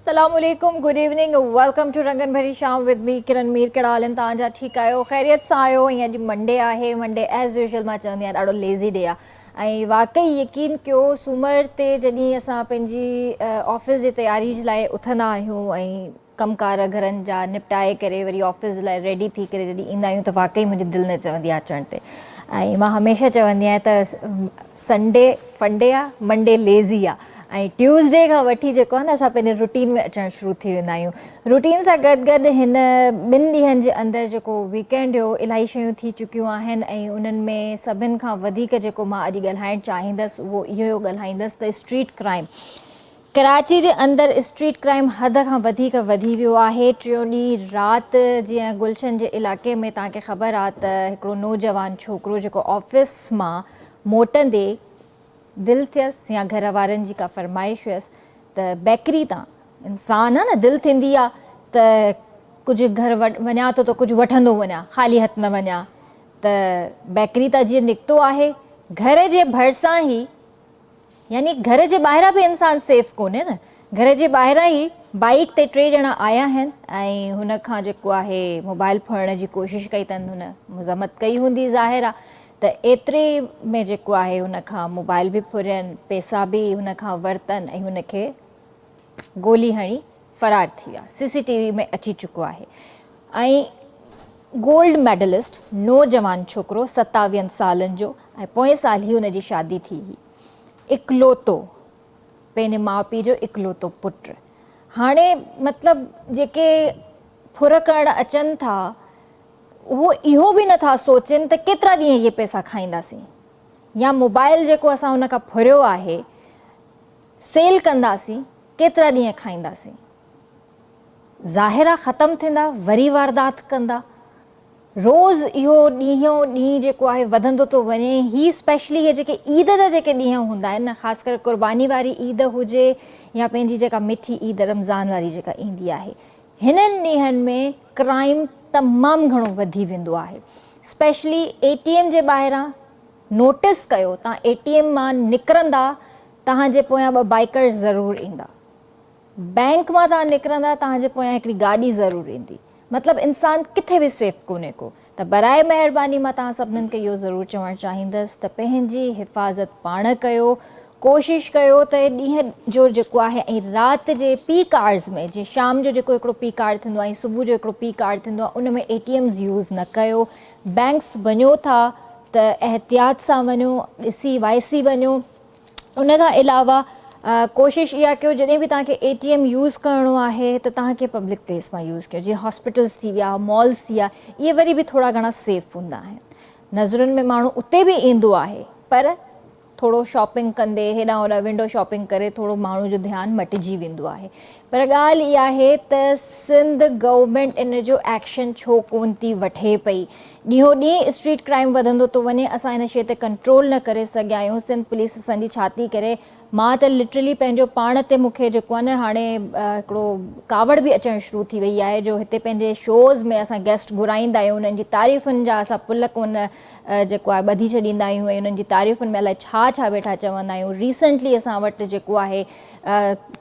السلام عليڪم good evening welcome two رنگن ڀري شام ود مي ڪرن مير ڪهڙا حال آهن توهان جا ٺيڪ آهيو خيريت سان آهيو ۽ اڄ منڊي آهي منڊي ايز يوزل مان چوندي آهيان ڏاڍو ليزي ڊي آهي ۽ واقعي يقين ڪيو سومر تي جڏهن اسان پنهنجي آفيس جي تياري جي لاء اٿندا آهيون ۽ ڪم ڪار گهرن جا نپٽائي ڪري وري آفيس لاء ريڊي ٿي ڪري جڏهن ايندا آهيون ته واقعي منهنجي دل نه چوندي آهي اچڻ تي ۽ مان هميشه چوندي آهيان ته سنڊي فنڊي آ منڊي ليزي آ ۽ ٽيوزڊي کان وٺي جيڪو آهي نه اسان پنهنجي روٽين ۾ اچڻ شروع ٿي ويندا آهيون روٽين سان گڏ گڏ هن ٻن ڏينهن جي اندر جيڪو ويڪينڊ هيو الاهي شيون ٿي چڪيون آهن ۽ انهن ۾ سڀن کان وڌيڪ جيڪو مان اڄ ڳالهائڻ چاهيندس اهو اهو ڳالهائيندس ته اسٽريٽ ڪرائم ڪراچي جي اندر اسٽريٽ ڪرائيم حد کان وڌيڪ وڌي ويو آهي، ٽيون ڏينهن رات جيئن گلشن جي علائقي ۾ توهان کي خبر آ ته هڪڙو نوجوان ڇوڪرو جيڪو آفيس مان موٽندي دل ٿيس يا گهر وارن جي ڪا فرمائش هيس ته بيڪري تان انسان آ نه دل ٿيندي آ ته ڪجهه گهر وڃان ٿو ته ڪجهه وٺندو وڃان خالي هٿ نه وڃان ته بيڪري تان جيئن نڪتو آهي گهر جي ڀرسان ئي يعني گهر جي ٻاهران به انسان سيف ڪونهي نه گهر جي ٻاهران ئي بائيڪ تي ٽي ڄڻا آيا آهن ۽ هن کان جيڪو آهي موبائل ڦرڻ جي ڪوشش ڪئي اٿن هن مذمت ڪئي هوندي ظاهر آ ته ايتري ۾ جيڪو آهي هن کان موبائل به ڦرين پيسا به هن کان ورتن ۽ هن کي گولي هڻي فرار ٿي ويا سي سي ٽي وي ۾ اچي چڪو آهي ۽ گولڊ ميڊلسٽ نوجوان ڇوڪرو ستاويهن سالن جو ۽ پوئين سال ئي هن جي شادي ٿي هئي اڪلوتو پنهنجي ماء پيء جو اڪلوتو پٽ هاڻي مطلب جيڪي ڦر ڪرڻ اچن ٿا اهو اهو به نٿا سوچين ته ڪيترا ڏينهن اهي پئسا کائينداسين يا موبائل جيڪو اسان هن کان ڦريو آهي سيل ڪنداسين ڪيترا ڏينهن کائينداسين. ظاهر آ ختم ٿيندا وري واردات ڪندا. روز اهو ڏينهون ڏينهن جيڪو آهي وڌندو ٿو وڃي. هي اسپيشلي هي جيڪي عيد جا جيڪي ڏينهن هوندا آهن نه خاص ڪري قرباني واري عيد هجي يا پنهنجي جيڪا مٺي عيد رمضان واري جيڪا ايندي آهي هنن ڏينهن ۾ ڪرائيم تمام گهڻو وڌي ويندو آهي. اسپيشلي اي ٽي ايم جي ٻاهران نوٽس ڪيو تان اي ٽي ايم مان نڪرندا توهان جي پويان ٻه بائيڪرز ضرور ايندا. بئنڪ مان توهان نڪرندا توهان جي پويان هڪڙي گاڏي ضرور ايندي. مطلب انسان ڪٿي به سيف ڪونهي ڪو. ته براء مهرباني مان توهان سڀنن کي اهو ضرور چوڻ چاهيندس ته پنهنجي حفاظت پاڻ ڪيو. ڪوشش ڪيو ته ڏينهن جو جيڪو آهي ۽ رات جي پيڪ آورز ۾ جيئن شام جو جيڪو هڪڙو پيڪ آور ٿيندو آهي ۽ صبح جو هڪڙو پيڪ آور ٿيندو آهي ان ۾ اي ٽي ايمز يوز نه ڪيو. بئنڪس وڃو ٿا ته احتياط سان وڃو ڏسي وائسي وڃو. ان کان علاوه ڪوشش اها ڪيو جڏهن به توهان کي اي ٽي ايم يوز ڪرڻو آهي ته توهان کي پبلڪ پليس مان يوز ڪيو جيئن هاسپيٽلس ٿي ويا مالز ٿي ويا اهي وري به ٿورا گهڻا سيف هوندا آهن نظرن ۾ ماڻهو اتي به ايندو آهي پر ٿورو شاپنگ ڪندي هيڏانهن هوڏانهن ونڊو شاپنگ ڪري ٿورو ماڻهو جو ڌيان مٽجي ويندو آهي پر ڳالهه اها آهي ته سنڌ گورنمينٽ ان جو ايڪشن ڇو ڪون ٿي وٺي پئي ڏينهون ڏينهن اسٽريٽ ڪرائيم وڌندو ٿو وڃي اسان ان شيء تي ڪنٽرول نه ڪري سگهيا آهيون سنڌ پوليس اسان جي ڇا ٿي ڪري مان ته لٽرلي پنهنجو پاڻ تي مون کي جيڪو آهي نه هاڻي هڪڙو ڪاوڙ به اچڻ شروع ٿي وئي آهي جو هتي پنهنجي شوز ۾ اسان گيسٽ گهرائيندا آهيون انهن جي تعريفن جا اسان پل ڪونه جيڪو آهي ٻڌي ڇڏيندا آهيون ۽ انهن جي تعريفن ۾ الائي ڇا ڇا ويٺا چوندا آهيون ريسنٽلي اسان وٽ جيڪو آهي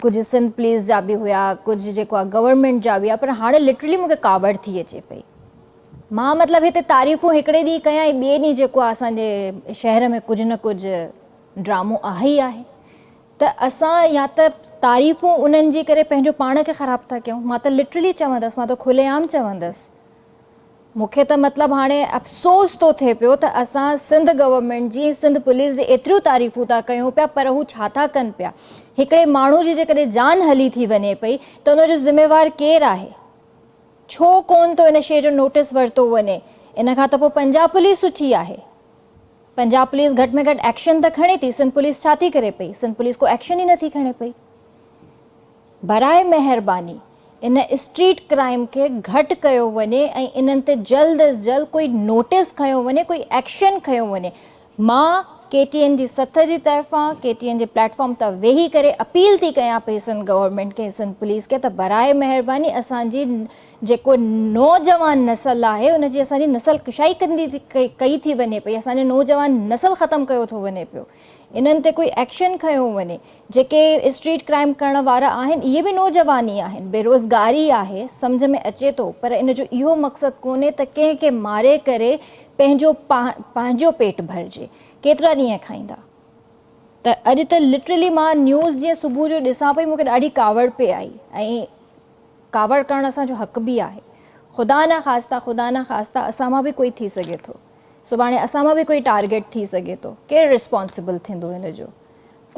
ڪجهه سنڌ پوليس جا به هيا ڪجهه جيڪو آهي گورنمينٽ جا به هيا پر هاڻي لٽرلي مون کي ڪاوڙ ٿي اچي پئي مان مطلب هتي تعريفون هڪڙي ڏينهن ڪيان ۽ ٻئي ڏينهن جيڪو آهي اسان جي شهر ۾ ڪجهه نه ڪجهه ڊرامو آهي ئي آهي ته اسان يا ته تعريفون انهن جي ڪري پنهنجو پاڻ کي خراب ٿا ڪيون مان ته لٽرلي چوندس مان ته کلي عام چوندس مون کي ته مطلب هاڻي افسوس ٿو ٿئي پيو ته اسان سنڌ گورنمينٽ جي سنڌ پوليس جي ايتريون تعريفون ٿا ڪيون پيا پر هو ڇا ٿا ڪن پيا هڪڙي ماڻهو جي جيڪڏهن جان هلي ٿي وڃي پئي ته ان جو ذميوار ڪير آهي ڇو ڪون ٿو ان شيء جو نوٽيس ورتو وڃي ان کان ته پوء پنجاب پوليس سٺي آهي پنجاب پوليس گهٽ ۾ گهٽ ايڪشن ته کڻي ٿي سنڌ پوليس ڇا ٿي ڪري پئي سنڌ پوليس ڪو ايڪشن ئي نٿي کڻي پئي براء مهرباني ان اسٽريٽ ڪرائيم کي گهٽ ڪيو وڃي ۽ انهن تي جلد از جلد ڪوئي نوٽيس کنيو وڃي ڪوئي ايڪشن کنيو وڃي مان ڪي ٽي اين جي سٿ جي طرفان ڪي ٽي اين جي پليٽ فارم تان ويهي ڪري اپيل ٿي ڪيان پئي سنڌ گورنمينٽ کي سنڌ پوليس کي ته براء مهرباني اسان جي جيڪو نوجوان نسل آهي ان جي اسان جي نسل ڪشائي ڪندي ڪئي ٿي وڃي پئي اسان جو نوجوان نسل ختم ڪيو ٿو وڃي پيو انهن تي ڪوئي ايڪشن کنيو وڃي. جيڪي اسٽريٽ ڪرائيم ڪرڻ وارا آهن اهي به نوجوان ئي آهن، بيروزگاري آهي سمجهه ۾ اچي ٿو پر ان جو اهو مقصد ڪونهي ته ڪنهن کي ماري ڪري پنهنجو پنهنجو پيٽ ڀرجي. ڪيترا ڏينهن کائيندا. ته اڄ ته لٽرلي مان نيوز جيئن صبح جو ڏسان پئي مون کي ڏاڍي ڪاوڙ پئي آئي ۽ ڪاوڙ ڪرڻ اسان جو حق به آهي. خدا نخواسته خدا نخواسته اسان مان به ڪوئي ٿي سگهي ٿو. سڀاڻي اسان مان به ڪوئي ٽارگيٽ ٿي سگهي ٿو. ڪير ريسپانسبل ٿيندو هن جو؟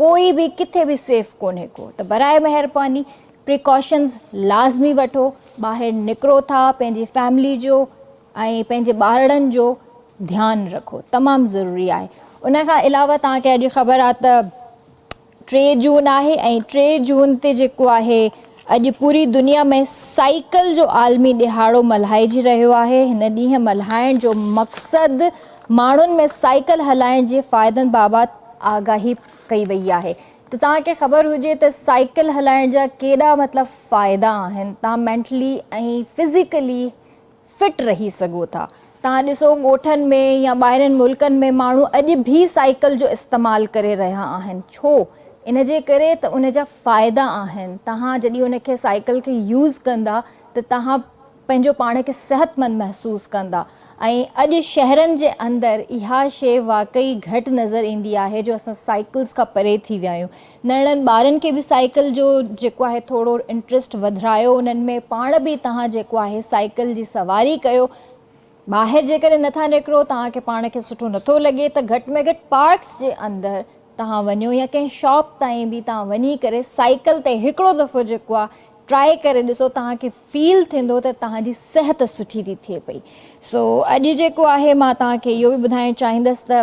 ڪوئي به ڪٿي به سيف ڪونهي ڪو. ته براء مهرباني پريڪاشنز لازمي وٺو. ٻاهر نڪرو ٿا پنهنجي فيملي جو ۽ پنهنجي ٻارڙن جو ڌيان رکو. تمام ضروري آهي. ان کان علاوه توهان کي اڄ خبر آهي ته ٽي جون آهي ۽ ٽي جون تي جيڪو آهي اڄ پوري دنيا ۾ سائيڪل جو عالمي ڏهاڙو ملهائجي رهيو آهي. هن ڏينهن ملهائڻ جو مقصد ماڻهن ۾ سائيڪل هلائڻ جي فائدن بابت آگاهي ڪئي وئي آهي ته توهان کي خبر هجي ته سائيڪل هلائڻ جا ڪيڏا مطلب فائدا آهن توهان مينٽلي ۽ فزيڪلي فٽ رهي سگهو ٿا. توهان ڏسو ڳوٺن ۾ يا ٻاهرين ملڪن ۾ ماڻهو اڄ به سائيڪل جو استعمال ڪري رهيا آهن. ڇو؟ ان جي ڪري ته ان جا فائدا آهن. توهان جڏهن ان کي سائيڪل کي يوز ڪندا ته توهان پنهنجو پاڻ کي صحتمند محسوس ڪندا ۽ اڄ شهرن جي اندر اها شيء واقعي گهٽ نظر ايندي آهي جو اسان سائيڪلز کان پري ٿي ويا آهيون. ننڍڙن ٻارن کي به سائيڪل جو جيڪو آهي ٿورو انٽرسٽ وڌرايو انهن ۾ پاڻ به توهان جيڪو آهي سائيڪل جي سواري ڪيو ٻاهر جيڪڏهن نٿا نڪرو توهان کي پاڻ کي سٺو نٿو لڳي ته گهٽ ۾ گهٽ پارڪس جي اندر توهان وڃو يا ڪنهن شاپ تائين به توهان وڃي ڪري سائيڪل تي هڪڙو دفعو جيڪو آهي ٽرائي ڪري ڏسو توهان کي فيل ٿيندو ته توهان جي صحت سٺي ٿي ٿئي پئي سو اڄ جيڪو آهي مان توهان کي اهو به ٻڌائڻ چاهيندس ته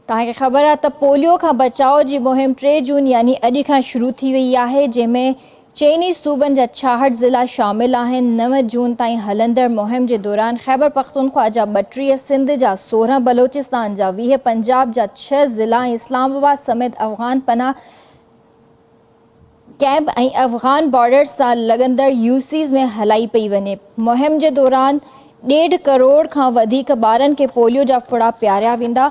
توهان کي خبر آهي ته پوليو کان بچاء جي مهم ٽي جون يعني اڄ کان شروع ٿي وئي آهي جنهن ۾ چئني صوبن جا 66 ضلعا شامل آهن، نو جون تائين هلندڙ مهم جي دوران خيبرپختونخوا جا 32، سنڌ جا 16، بلوچستان جا 20، پنجاب جا ڇهه ضلعا ۽ اسلام آباد سميت افغان پناهه ڪئمپ ۽ افغان بارڊر سان لڳندڙ يو سيز ۾ هلائي پئي وڃي. مهم جي دوران ڏيڍ ڪروڙ کان وڌيڪ ٻارن کي پوليو جا ڦڙا پياريا ويندا.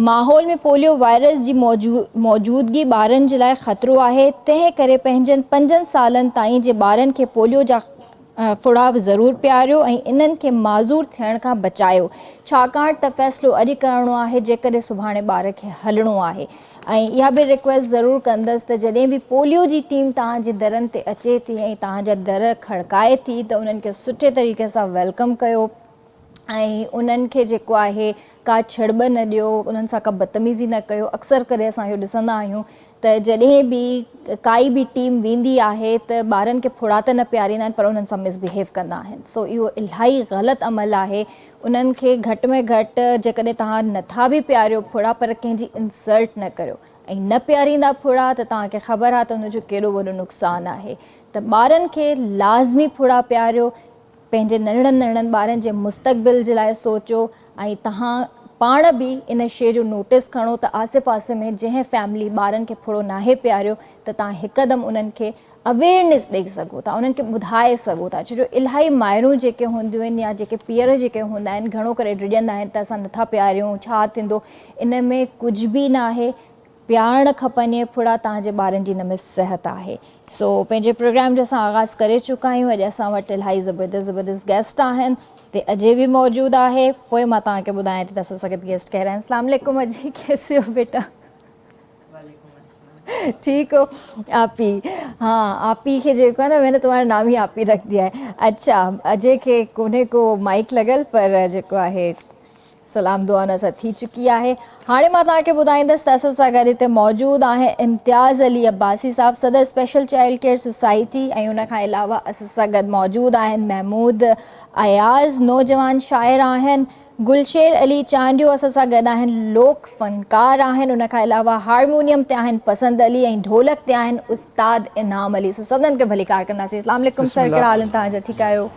ماحول ۾ پوليو وائرس جي موجودگي ٻارن جي لاء خطرو آهي، تنهن ڪري پنهنجن پنجن سالن تائين جي ٻارن کي پوليو جا ڦڙا به ضرور پياريو ۽ انهن کي معذور ٿيڻ کان بچايو ڇاڪاڻ ته فيصلو اڄ ڪرڻو آهي جيڪڏهن سڀاڻي ٻار کي هلڻو آهي ۽ اها به رڪويسٽ ضرور ڪندس ته جڏهن به پوليو جي ٽيم توهان جي درن تي اچي ٿي ۽ توهان جا در کڙڪائي ٿي ته انهن کي سٺي طريقي سان welcome ڪيو ۽ انهن کي جيڪو آهي ڪا ڇڙٻ نه ڏيو انهن سان ڪا بدتميزي نه ڪيو اڪثر ڪري اسان اهو ڏسندا آهيون ته جڏهن به ڪائي به ٽيم ويندي آهي ته ٻارن کي ڦڙا ته نه پياريندا آهن پر انهن سان مس بهيو ڪندا آهن سو اهو الاهي غلط عمل آهي انهن کي گهٽ ۾ گهٽ جيڪڏهن توهان نٿا به پياريو ڦڙا پر ڪنهن جي انسلٽ نه ڪريو ۽ نه پياريندا ڦڙا ته توهان کي خبر آهي ته ان جو ڪيڏو وڏو نقصان آهي ته ٻارن کي لازمي ڦڙا پياريو پنهنجي ننڍڙن ننڍڙن ٻارن جي مستقبل جي لاء سوچو ۽ توهان پاڻ به ان شيء جو نوٽيس کڻو ته آسي پاسي ۾ جنهن فيملي ٻارن کي ڦڙو ناهي پياريو ته توهان هڪدم انهن کي اويئرنيس ڏئي سگهو ٿا انهن کي ٻڌائي سگهو ٿا ڇو جو الاهي مائرون جيڪي هونديون آهن يا جيڪي پيئر جيڪي هوندا آهن گهڻو ڪري ڊڄندا آهن ته اسان نٿا پياريون ڇا ٿيندو ان ۾ ڪجهه به ناهي پيارڻ کپن اهي ڦڙا توهان جي ٻارن جي ان ۾ صحت آهي سو پنهنجي پروگرام جو اسان آغاز ڪري چڪا آهيون اڄ اسان وٽ الاهي زبردست زبردست گيسٽ آهن تي اجي به موجود آهي پوء مان توهان کي ٻڌايان ٿي ته اسان سان گڏ گيسٽ ڪهڙا آهن اسلام عليڪم اجي ڪيسي هو بيٽا ٺيڪ هو آپي ها آپي کي جيڪو آهي نه مين تمهارا نام هي آپي رک ديا هي اڇا اجي کي ڪونهي ڪو مائڪ لڳل پر جيڪو آهي سلام دعا ان سان ٿي چڪي آهي. هاڻي مان توهان کي ٻڌائيندس ته اسان سان گڏ هتي موجود آهن امتياز علي عباسي صاحب صدر اسپيشل چائلڊ ڪيئر سوسائٽي ۽ ان کان علاوه اسان سان گڏ موجود آهن محمود اياز نوجوان شاعر آهن گلشير علي چانڊيو اسان سان گڏ آهن لوڪ فنڪار آهن ان کان علاوه هارمونيم تي آهن پسند علي ۽ ڍولڪ تي آهن استاد انعام علي سو سڀني کي ڀليڪار ڪنداسين اسلام عليڪم سر ڪهڙا حال آهن توهان جا ٺيڪ آهيو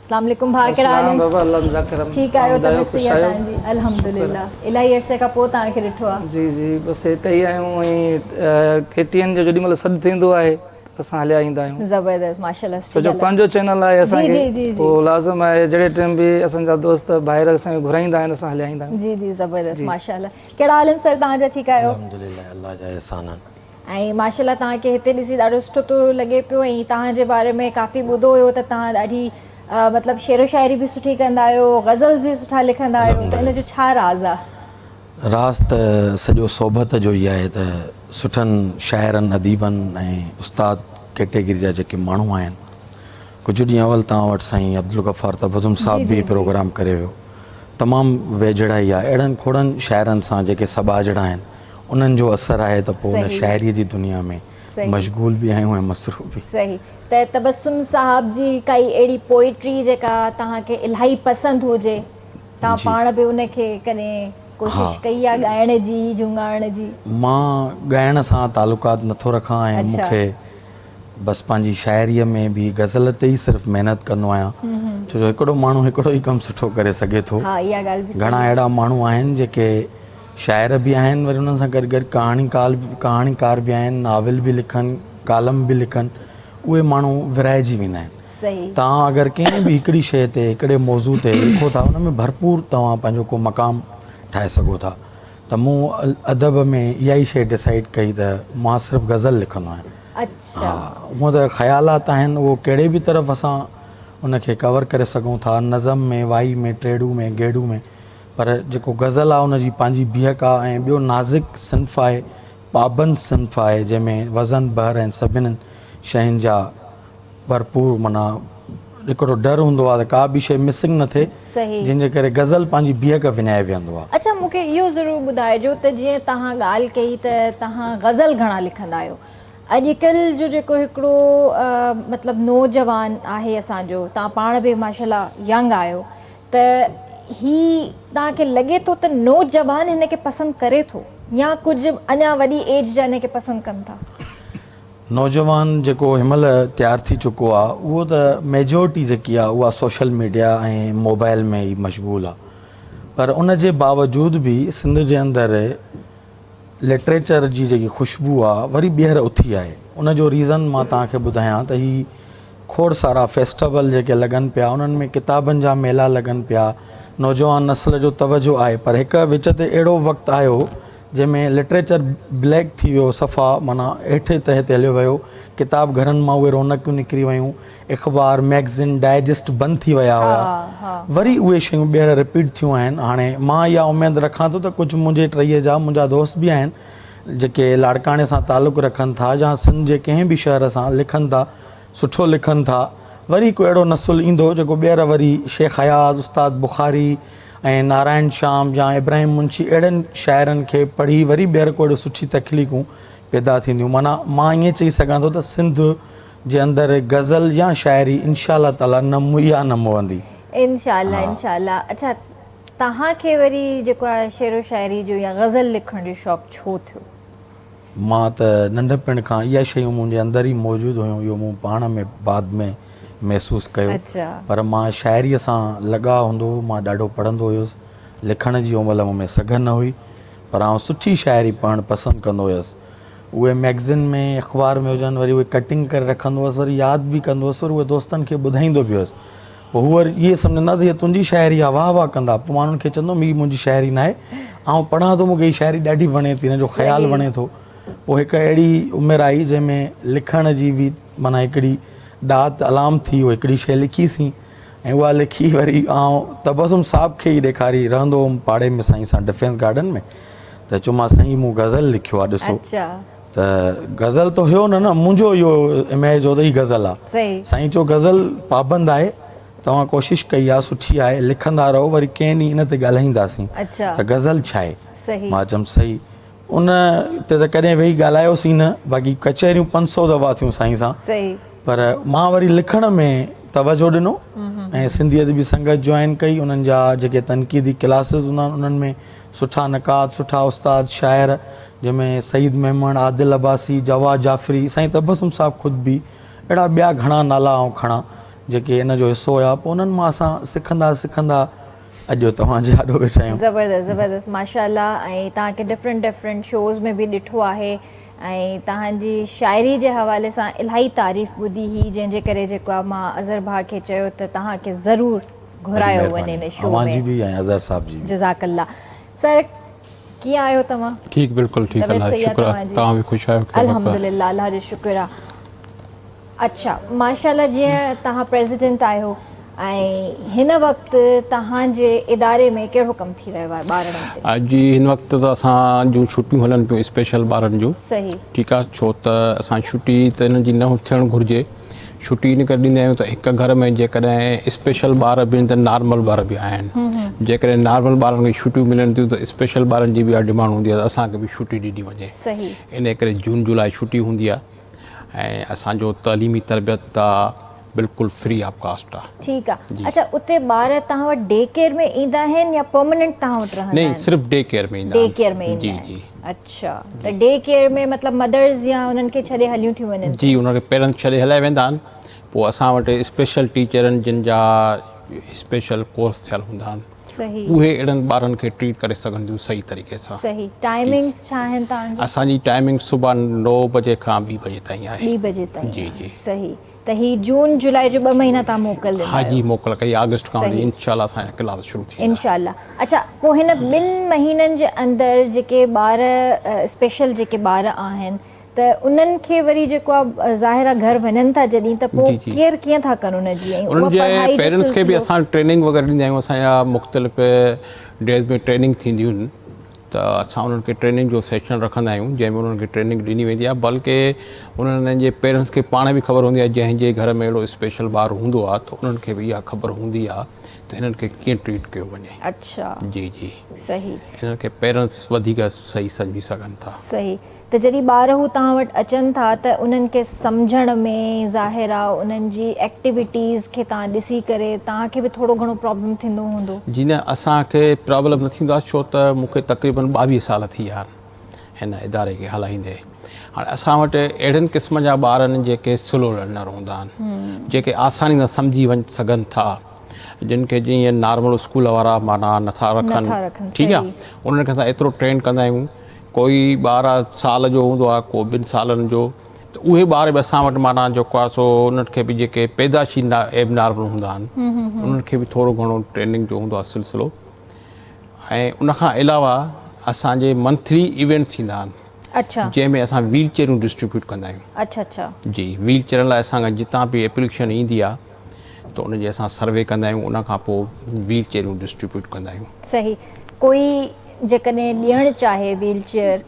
اسلام عليڪم ڀاء ڪهڙا حال آهن بابا الله جا ڪرم ٺيڪ آهيو طبيعت صحيح آهي توهان جي الحمدلله الاهي عرصي کان پوء توهان کي ڏٺو آهي جي جي بس هتي ئي آهيون ۽ ڪي ٽي اين جو جيڏي مهل سڏ ٿيندو آهي اسان هليا ايندا آهيون. زبردست ماشاءالله سٺي ڇو جو پنهنجو چينل آهي اسان کي پوء لازم آهي جهڙي ٽائيم به اسان جا دوست ڀائر اسان کي گهرائيندا آهن اسان هليا ايندا آهيون. جي جي زبردست ماشاءالله ڪهڙا حال آهن سر توهان جا ٺيڪ آهيو. الحمدلله الله جا احسان آهن. ۽ ماشاءالله توهان کي هتي ڏسي ڏاڍو سٺو ٿو لڳي پيو ۽ توهان جي باري ۾ ڪافي ٻڌو هيو ته توهان ڏاڍي مطلب شعر و شاعري به سٺي ڪندا آهيو غزلز به سٺا لکندا آهيو ته ان جو ڇا راز آهي؟ راز ته سڄو صحبت جو ئي آهي ته سٺن شاعرن اديبن ۽ استاد ڪيٽيگري جا جيڪي ماڻهو آهن ڪجهه ڏينهن اول توهان وٽ سائين عبدالغفار تبسم صاحب به پروگرام ڪري ويو تمام ويجهڙائي آهي اهڙن کوڙن شاعرن سان جيڪي سٻاجهڙا آهن انهن جو اثر آهي ته پوء ان شاعريء جي دنيا ۾ مشغول به آهيون ۽ مصروف به. صحيح ته تبسم صاحب جي ڪائي اهڙي پوئٽري جيڪا توهان کي الاهي پسند هجي توهان پاڻ به ان کي ڪڏهن ڪوشش ڪئي آهي ڳائڻ جي جهونگارڻ جي؟ مان ڳائڻ سان تعلقات نٿو رکان ۽ مون کي بس پنهنجي شاعريء ۾ به غزل تي ئي صرف محنت ڪندو آهيان ڇو جو هڪڙو ماڻهو هڪڙو ئي ڪم سٺو ڪري سگهي ٿو گهڻا اهڙا ماڻهو آهن جيڪي شاعر به آهن وري انهن سان گڏ گڏ ڪهاڻيڪار به آهن ناول به لکن ڪالم به لکن اهي ماڻهو ورهائجي ويندا آهن توهان اگر ڪنهن به هڪڙي شيء تي هڪڙي موضوع تي لکو ٿا ان ۾ ڀرپور توهان پنهنجو ڪو مقام ٺاهي سگهو ٿا ته مون ادب ۾ اها ئي شيء ڊسائيڊ ڪئي ته مان صرف غزل لکندو آهيان ها هونء ته خيالات آهن اهو ڪهڙي به طرف اسان ان کي ڪور ڪري سگهون ٿا نظم ۾ وائي ۾ ٽيڙو ۾ گيڙو ۾ پر جيڪو غزل آهي ان جي پنهنجي بيهڪ آهي ۽ ٻيو نازڪ صنف آهي پابند صنف آهي جنهن ۾ وزن بحر ۽ سڀني شين جا ڀرپور معنيٰ هڪڙو ڊر هوندو آهي ته ڪا به شيء مسنگ نه ٿئي جنهن جي ڪري غزل پنهنجي بيهڪ وڃائي ويهندو آهي. اڇا مون کي اهو ضرور ٻڌائجو ته جيئن توهان ڳالهه ڪئي ته توهان غزل گهڻا لکندا آهيو اڄڪلهه جو جيڪو هڪڙو مطلب نوجوان آهي اسان جو توهان پاڻ به ماشاءالله ينگ آهيو ته هي توهان کي لڳي ٿو ته نوجوان هن کي پسند ڪري ٿو يا ڪجهه اڃا وڏي ايج جا هن کي پسند ڪن ٿا؟ نوجوان جيڪو هن مهل تيار ٿي چڪو آ اهو ته ميجورٽي جيڪي آ اها سوشل ميڊيا ۽ موبائل ۾ ئي مشغول آ پر ان جي باوجود به سنڌ جي اندر لٽريچر جي جيڪي خوشبو آ وري ٻيهر اٿي آهي ان جو ريزن مان توهان کي ٻڌايان ته هي کوڙ سارا فيسٽول جيڪي لڳن پيا انهن ۾ ڪتابن جا ميلا لڳن پيا نوجوان نسل جو توجه آهي پر هڪ وچ تي اهڙو وقت آيو جنهن ۾ لٽريچر بليڪ ٿي ويو صفا معنيٰ هيٺ تهه تي هليو ويو، ڪتاب گهرن مان اهي رونقيون نڪري ويون، اخبار، مئگزين، ڊائجسٽ بند ٿي ويا هيا، وري اهي شيون ٻيهر رپيٽ ٿيون آهن، هاڻي مان اها اميد رکان ٿو ته ڪجهه منهنجي ٽهيء جا منهنجا دوست به آهن جيڪي لاڙڪاڻي سان تعلق رکن ٿا يا سنڌ جي ڪنهن به شهر سان لکن ٿا سٺو لکن ٿا، وري ڪو اهڙو نسل ايندو جيڪو ٻيهر وري شيخ اياز، استاد بخاري ۽ نارائڻ شيام يا ابراهيم منشي اهڙن شاعرن کي پڙهي وري ٻيهر ڪو اهڙيون سٺي تخليقون پيدا ٿينديون. معنيٰ مان ائين چئي سگهان ٿو ته سنڌ جي اندر غزل يا شاعري انشاء الله تعاليٰ نه موئي آ نه موئندي. انشاء الله انشاء الله. اڇا توهان کي وري جيڪو آهي شعر و شاعري جو يا غزل لکڻ جو شوق ڇو ٿيو؟ مان ته ننڍپڻ کان اها شيون منهنجي اندر ئي موجود هيون اهو مون پاڻ ۾ بعد ۾ محسوس ڪيو پر مان شاعريء سان لڳاء هوندو هو مان ڏاڍو پڙهندو هيس لکڻ جي ان مهل مون ۾ سگهه نه هئي پر آئون سٺي شاعري پڙهڻ پسند ڪندو هيس اهي مئگزين ۾ اخبار ۾ هجن وري اهي ڪٽنگ ڪري رکندو هوس وري ياد به ڪندو هوس وري اهي دوستن کي ٻڌائيندو به هيس پوء هو وري اهي سمجهندا ته هيء تنهنجي شاعري آهي، واهه واهه ڪندا. پوء مان انهن کي چوندو هوم، هيء منهنجي شاعري ناهي، آئون پڙهان ٿو، مون کي هيء شاعري ڏاڍي وڻي ٿي، هن جو خيال وڻي ٿو. پوء هڪ اهڙي عمر آئي، جنهن ۾ لکڻ جي به معنيٰ هڪڙي ڏات علام ٿي، اهو هڪڙي شيء لکيسين ۽ اها لکي وري آئون تبسم صاحب کي ئي ڏيکاري، رهندو هوم پاڙي ۾ سائين سان ڊفينس گارڊن ۾، ته چيومانس سائين هي مون غزل لکيو آهي، ڏسو. ته غزل ته هيو نه نه منهنجو اهو اميج هو ته هي غزل آ سائين چيو غزل پابند آهي توهان ڪوشش ڪئي آ سٺي آهي لکندا رهو وري ڪنهن ڏينهن ان تي ڳالهائينداسين ته غزل ڇا آهي مان چيم صحيح ان تي ته ڪڏهن ويهي ڳالهايوسين نه باقي ڪچهريون 500 دفعا ٿيون سائين سان پر مان وري لکڻ ۾ توجه ڏنو ۽ سنڌي ادبي سنگت جوائن ڪئي انهن جا جيڪي تنقيدي ڪلاسز هوندا آهن انهن ۾ سٺا نقاد، سٺا استاد، شاعر، جنهن ۾ سعيد ميمڻ، عادل عباسي، جواد جعفري، سائين تبسم صاحب خود به، اهڙا ٻيا گهڻا نالا آئون کڻان، جيڪي ان جو حصو هيا، پوء انهن مان اسان سکندا سکندا اڄ توهان جي آڏو ويٺا آهيون. زبردست زبردست ماشاءالله ۽ توهان کي ڊفرنٽ ڊفرنٽ شوز ۾ به ڏٺو آهي. ۽ توهان جي شاعري جي حوالي سان الاهي تعريف ٻڌي هئي جنهن جي ڪري جيڪو آهي مان اظهر ڀاء کي چيو ته توهان کي ضرور گهرايو وڃي هن شو اوهان جي به ۽ اظهر صاحب جي به. جزاڪ الله سر ڪيئن آهيو توهان؟ ٺيڪ بلڪل ٺيڪ الله جو شڪر آهي توهان به خوش آهيو خير الحمدلله الله جو شڪر آهي. اڇا ماشاءالله جيئن توهان پريزيڊنٽ آهيو ۽ هن وقت توهان جي اداري ۾ ڪهڙو ڪم ٿي رهيو آهي ٻارڙن تي؟ جي هن وقت ته اسان جون ڇٽيون هلن پيون اسپيشل ٻارن جون صحيح ٺيڪ آهي ڇو ته اسان ڇٽي ته انهن جي نه ٿيڻ گهرجي ڇٽي ان ڪري ڏيندا آهيون ته هڪ گهر ۾ جيڪڏهن اسپيشل ٻار به آهن ته نارمل ٻار به آهن جيڪڏهن نارمل ٻارن کي ڇٽيون ملن ٿيون ته اسپيشل ٻارن جي به اها ڊمانڊ هوندي آهي ته اسان کي به ڇٽي ڏني وڃي صحيح ان ڪري جون جولاء ڇٽي هوندي آهي ۽ اسان جو تعليمي تربيت ته بلڪل فري آف ڪاسٽ آ. ٺيڪ آ اڇا اتي ٻار توهان وٽ ڊي ڪيئر ۾ ايندا آهن يا پرماننٽ توهان وٽ رهندا آهن؟ نه صرف ڊي ڪيئر ۾ ايندا آهن. ڊي ڪيئر ۾ ايندا جي آهن جي. اڇا ته ڊي ڪيئر ۾ مطلب مدرز يا انهن کي ڇڏي هليون ٿيون وڃن؟ جي انهن کي پيرنٽس ڇڏي هليا ويندا آهن پوء اسان وٽ اسپيشل ٽيچر آهن جن جا اسپيشل ڪورس ٿيل هوندا آهن. صحيح. اهي اهڙن ٻارن کي ٽريٽ ڪري سگهن ٿيون صحيح طريقي سان. صحيح ٽائمنگس ڇا آهن توهان جي؟ اسان جي ٽائمنگ صبح 9 بجي کان 2 بجي تائين آهي. 2 بجي تائين جي جي. صحيح ته هي جون جولاء جو 2 مهينا توهان موڪل ڏيندا آهيو. ها جي موڪل ڪئي آگسٽ کان وٺي انشاء الله اسان جا ڪلاس شروع ٿي ويندا. انشاء الله اڇا پوء هن ٻن مهينن جي اندر جيڪي ٻار اسپيشل جيڪي ٻار آهن ته انهن کي وري جيڪو آ ظاهر آ گهر وڃن ٿا جڏهن ته پوء ڪيئر ڪيئن ٿا ڪن ان جي ۽ انهن جي پيرنٽس کي به اسان ٽريننگ وغيره ڏيندا آهيون اسان جا مختلف ڊيز ۾ ٽريننگ ٿينديون آهن ته اسان انهن کي ٽريننگ جو سيشن رکندا آهيون جنهن ۾ انهن کي ٽريننگ ڏني ويندي آهي بلڪه انهن جي پيرنٽس کي پاڻ به خبر هوندي آهي جنهن جي گهر ۾ اهڙو اسپيشل ٻار هوندو آهي ته انهن کي به اها خبر هوندي آهي ته هنن کي ڪيئن ٽريٽ ڪيو وڃي. اڇا جي جي صحيح انهن کي پيرنٽس وڌيڪ صحيح سمجهي سگهن ٿا. صحيح ته جڏهن ٻار هو توهان وٽ اچن ٿا ته انهن کي سمجهڻ ۾ ظاهر آ انهن جي ايڪٽيوٽيز کي توهان ڏسي ڪري توهان کي به ٿورو گهڻو پرابلم ٿيندو هوندو. جي نه اسان کي پرابلم نه ٿيندو آ ڇو ته مون کي تقريبن 22 سال ٿي ويا آهن هن اداري کي هلائيندي هاڻي اسان وٽ اهڙن قسم جا ٻار آهن جيڪي سلو لرنر هوندا آهن جيڪي آساني سان سمجهي وڃ سگهن ٿا جن کي جيئن نارمل اسڪول وارا معنيٰ نٿا رکن ٺيڪ آ انهن کي اسان ايترو ٽرين ڪندا آهيون ڪوئي ٻار سال جو هوندو آهي ڪو ٻن سالن جو ته اهي ٻار به اسان وٽ معنيٰ جيڪو آهي سو انهن کي به جيڪي پيدائشي ايب نارمل هوندا آهن انهن کي به ٿورو گهڻو ٽريننگ جو هوندو آهي سلسلو ۽ ان کان علاوه اسان جي منٿلي ايونٽ ٿيندا آهن اڇا جنهن ۾ اسان ويل چيئرون ڊسٽريبيوٽ ڪندا آهيون اڇا اڇا جي ويل چيئرن لاء اسان کان جتان به ايپليڪيشن ايندي آهي ته ان جي اسان سروي ڪندا آهيون ان کان پوء ويل چيئرون ڊسٽريبيوٽ ڪندا آهيون صحيح ڪوئي جيڪڏهن ڏيڻ چاهي ويل چيئر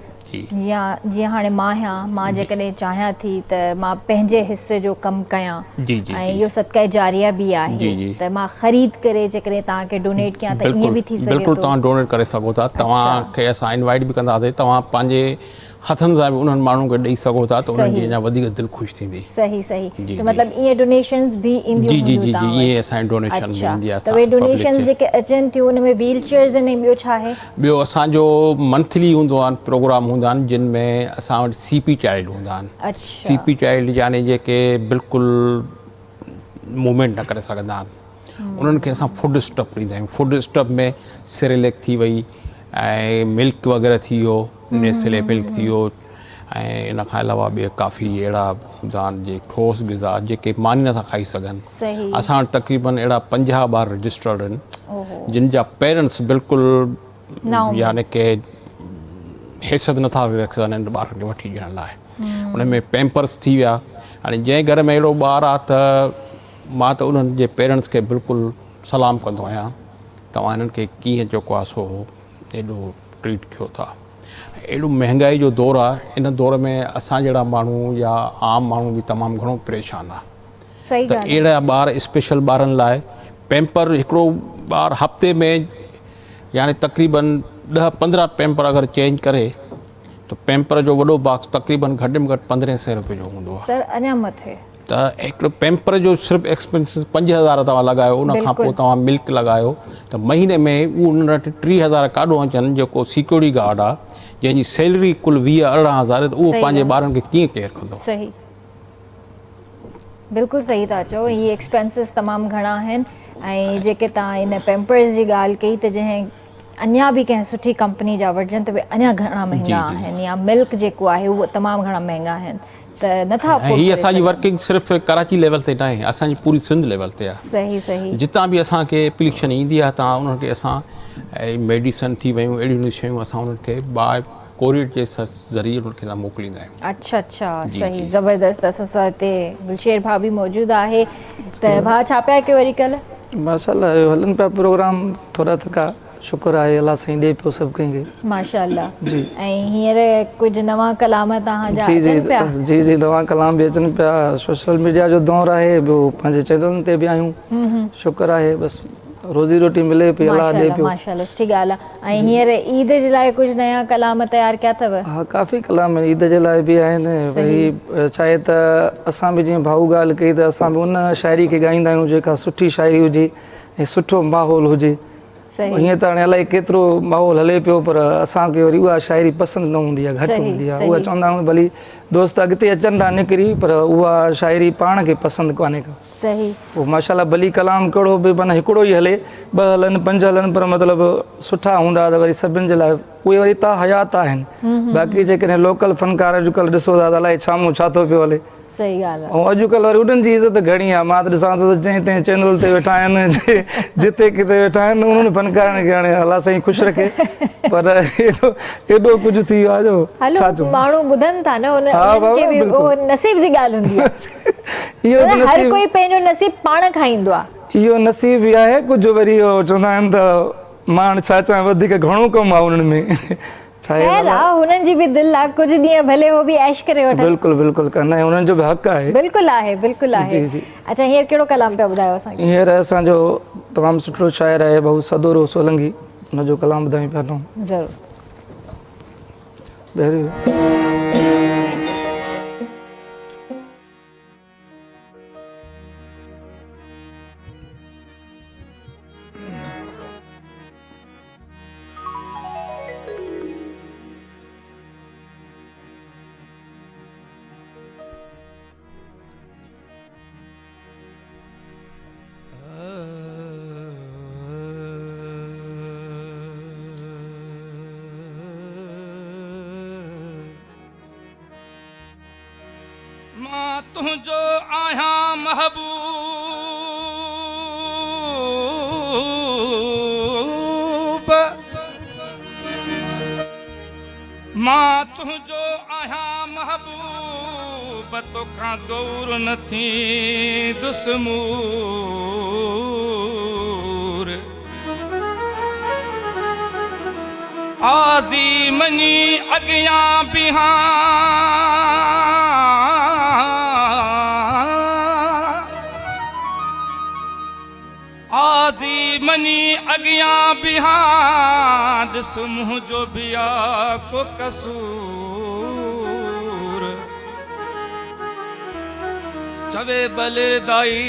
يا جيئن هاڻي مان آهيان مان جيڪڏهن چاهيان ٿي ته مان پنهنجي حصي جو ڪم ڪيان ۽ اهو صدقه جاريه به آهي ته مان خريد ڪري جيڪڏهن توهان کي ڊونيٽ ڪيان ته ائين به ٿي سگهي ٿو. بلڪل توهان ڊونيٽ ڪري سگهو ٿا توهان کي اسان انوائيٽ به ڪنداسين توهان پنهنجي هٿن سان به انهن ماڻهن کي ڏئي سگهو ٿا ته انهن جي اڃا وڌيڪ دل خوش ٿيندي. صحيح صحيح ته مطلب ائين ڊونيشنز به اينديون جي جي جي جي ائين اسان جي ڊونيشن به ايندي آهي ته اهي ڊونيشنز جيڪي اچن ٿيون ان ۾ ويل چيئرز آهن ۽ ٻيو ڇا آهي؟ ٻيو اسان جو منٿلي هوندو آهي پروگرام هوندا آهن جن ۾ اسان وٽ سي پي چائلڊ هوندا آهن سي پي چائلڊ يعني جيڪي بلڪل موومينٽ نه ڪري سگهندا آهن انهن کي اسان فوڊ اسٽف ڏيندا آهيون فوڊ اسٽف ۾ سيريليڪ ٿي وئي ۽ ملڪ وغيره ٿي ويو نيسلي ملڪ ٿي ويو ۽ ان کان علاوه ٻيا ڪافي اهڙا هوندا آهن جي ٺوس غذا جيڪي ماني نٿا کائي سگهن اسان وٽ تقريبن اهڙا 50 ٻار رجسٽرڊ آهن جن جا پيرنٽس بلڪل يعني ڪي حيثيت نٿا رکي سگهن انهن ٻارن کي وٺي ڏيڻ لاء ان ۾ پيمپرس ٿي ويا هاڻي جنهن گهر ۾ اهڙو ٻار آهي ته مان ته انهن جي پيرنٽس کي بلڪل سلام ڪندو آهيان توهان هنن کي ڪيئن جيڪو آهي سو ايڏو ٽريٽ ڪيو ٿا ايڏو مهنگائي جو دور آهي ان دور ۾ اسان جهڙا ماڻهو يا عام ماڻهو به تمام گهڻو پريشان آهي ته اهڙا ٻار اسپيشل ٻارن لاء پيمپر هڪڙو ٻار هفتي ۾ يعني تقريبن 10 15 پيمپر اگر چينج ڪري ته پيمپر جو وڏو باڪس تقريبن گهٽ ۾ گهٽ 1500 روپيه جو هوندو آهي سر اڃا مٿي ته هڪڙو پيمپر جو صرف ايڪسپينسز 5000 توهان لڳايو ان کان پوء توهان ملڪ لڳايو ته مهيني ۾ اهو انهن وٽ 3000 ڪاڏو اچن جيڪو سيڪيورٽي گارڊ آ جنهن جي سيلري ڪل 20 18 هزار ته اهو پنهنجي ٻارن کي ڪيئن ڪيئر ڪندو. صحيح بلڪل صحيح ٿا چئو هي ايڪسپينسز تمام گهڻا آهن ۽ جيڪي توهان ان پيمپرز جي ڳالهه ڪئي ته جنهن اڃا به ڪنهن سٺي ڪمپني جا وٺجن ته اهي اڃا گهڻا مهنگا آهن يا ملڪ جيڪو آهي اهو تمام گهڻا مهنگا آهن ته نٿا افورڊ هي اسان جي ورڪنگ صرف ڪراچي ليول تي ناهي اسان جي پوري سنڌ ليول تي آهي صحيح صحيح جتان به اسان کي اپليڪشن ايندي آهي تان انهن کي اسان ميڊيسن ٿي ويون اهڙيون اهڙيون شيون اسان انهن کي باء ڪوريئر جي ذريعي انهن کي اسان موڪليندا آهيون. اڇا اڇا صحيح زبردست اسان سان هتي گلشير ڀاء به موجود آهي ته ڀاء ڇا پيا ڪيو اڄ ڪلهه. ماشاءالله اهو هلن پيا پروگرام ٿورا ٿڪا شڪر آهي الله سائين ڏي پيو سڀ ڪنهن کي. ماشاءالله جي ۽ هينئر ڪجهه نوان ڪلام توهان جا اچن پيا. جي جي نوان ڪلام به اچن پيا سوشل ميڊيا جو دور آهي ٻيو پنهنجي چينلن تي به آهيون شڪر آهي بس روزي روٽي ملي پئي الله ڏي پيو. ماشاءالله سٺي ڳالهه آهي ۽ هينئر عيد جي لاء ڪجهه نيا ڪلام تيار ڪيا اٿو؟ ها ڪافي ڪلام عيد جي لاء به آهن وري ڇاهي ته اسان به جيئن ڀائو ڳالهه ڪئي ته اسان به ان شاعري کي ڳائيندا آهيون جيڪا سٺي شاعري هجي ۽ سٺو ماحول هجي هيئن ته هاڻي الائي ڪيترو ماحول هلي پيو پر اسان کي وري اها شاعري پسند نه هوندي آهي گهٽ هوندي آهي اها چوندا آهيون ڀلي دوست اڳتي اچن ٿا نڪري پر اها شاعري پاڻ کي پسند ڪانهي ڪا. صحيح. پوء ماشاءالله ڀلي ڪلام ڪهڙو به معنيٰ هڪڙو ئي هلي، ٻه هلن، پنج هلن پر مطلب سٺا هوندا ته وري سڀن جي لاء اهي وري تا حيات آهن. باقي جيڪڏهن لوڪل فنڪار اڄڪلهه ڏسو ٿا ته الائي ڇا مون ڇا ٿو پيو هلي. صحيح ڳالهه آ. ۽ اڄڪلهه وري انهن جي عزت گهڻي آ. مان ته ڏسان ٿو ته جنهن تنهن چينل تي ويٺا آهن جتي ڪٿي ويٺا آهن انهن فنڪارن کي هاڻي الله سائين خوش رکي پر ايڏو ايڏو ڪجهه ٿي ويو آ جو ڇا هلو چئون. ماڻهو ٻڌن ٿا نه انهن کي به اهو نصيب جي ڳالهه هوندي آ. اهو به هر نصيب. ڪوئي پنهنجو نصيب پاڻ کائيندو آ. اهو نصيب به آهي ڪجهه وري اهو چوندا آهن ته مان هاڻ ڇا چوان وڌيڪ گهڻو ڪم آ انهن ۾ ڇا خير آ هنن جي به دل آ ڪجهه ڏينهن ڀلي هو به عيش ڪري وٺن. بلڪل بلڪل ڪن ۽ انهن جو به حق آهي. بلڪل آهي بلڪل آهي. جي جي. اڇا هينئر ڪهڙو ڪلام پيا ٻڌايو اسان کي. هينئر اسان جو تمام سٺو شاعر آهي ڀائو سدورو سولنگي ان جو ڪلام ٻڌايون پيا نئون. ضرور. پهريون. مان تنهنجو آهيان محبوب مان تنهنجو آهيان محبوب توکان دور نه ٿيندس مور. آزي مڃي اڳيان بيهان آزي مڃي اڳيان بيهان ڏس منهنجو به آ ڪو قصور. چوي بلي دائي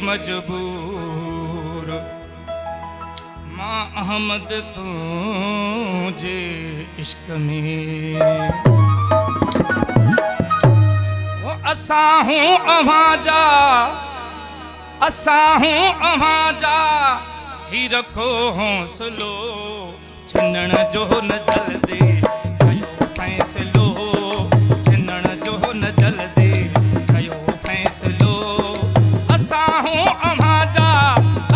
مجبور. مان احمد تنهنجي عشق ۾. اسان هون اوهان جا اسان هون اوهان جا هي رکو حوصلو ڇنڻ جو نه جلدي ڪيو فيصلو ڇنڻ جو نه جلدي ڪيو فيصلو اسان هون اوهان جا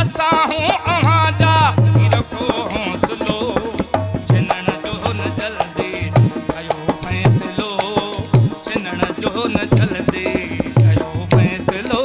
اسان هون اوهان جا هي رکو حوصلو ڇنڻ جو نه جلدي ڪيو فيصلو ڇنڻ جو نه جلدي ڪيو فيصلو.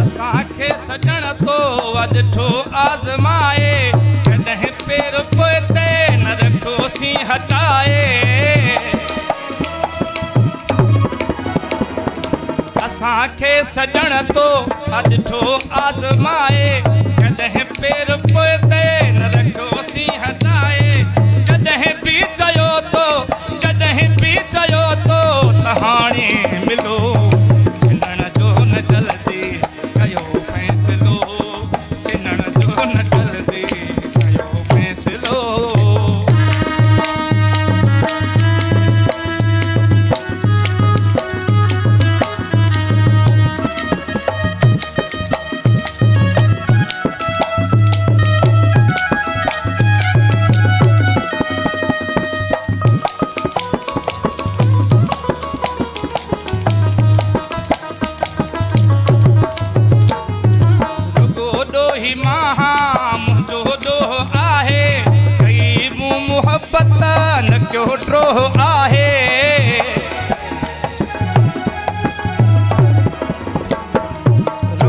اسان کي سڄڻ تو آ ڏٺو آزمائي، ڪڏهن پير پوئتي نه رکيوسين هٽائي. اسان کي سڄڻ تو آ ڏٺو آزمائي، ڪڏهن پير پوئتي نه رکيوسين هٽائي. جڏهن به چيو تو، جڏهن به چيو تو ته هاڻي ملو، ڇنڻ جو نه جلدي ڪيو فيصلو.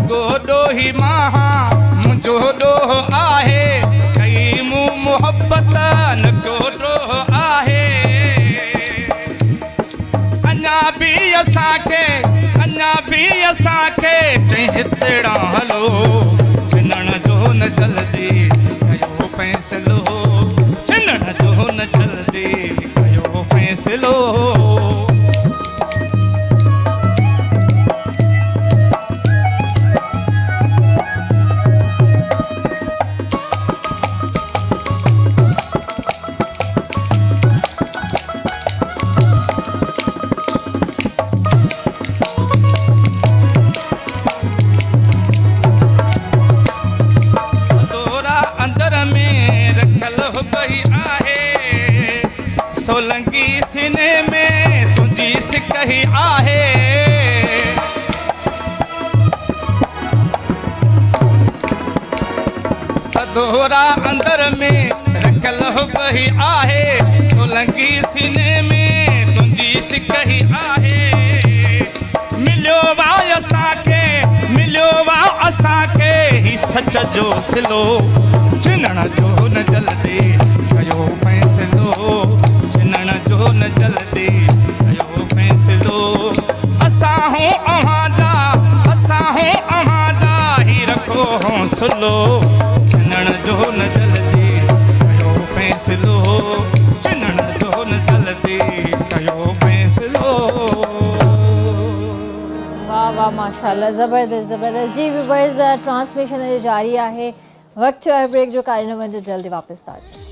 رڳو ڏوهي مان هان، منهنجو ڏوهه آهي، ڪئي مون محبت نه ڪو ڊوهه آهي. اڃا به اسان کي، اڃا به اسان کي چئين هتڙان هلو، ڇنڻ جو نه جلدي ڪيو فيصلو، ڇنڻ جو نه جلدي ڪيو فيصلو. سدورا اندر ۾ رکيل حب ئي آهي، سولنگي سيني ۾ تنهنجي سڪ ئي آهي. سدورا اندر ۾ رکيل حب ئي آهي، سولنگي سيني ۾ تنهنجي سڪ ئي آهي. مليو وا اسان کي، مليو وا اسان کي هي سچ جو صلو، ڇنڻ جو نه جلدي ڪيو فيصلو، ڇنڻ جو نه جلدي ڪيو فيصلو. اسان هون اوهان جا، اسان هون اوهان جا، هي رکو حوصلو، ڇنڻ جو نه جلدي ڪيو فيصلو، ڇنڻ جو نه جلدي ڪيو فيصلو. واه واه ماشاءالله زبردست زبردست جي ويورز ٽرانسميشن اڄ جاري آهي وقت ٿيو آهي بريڪ جو ڪاري نمبر جو جلدي واپس ٿا اچون.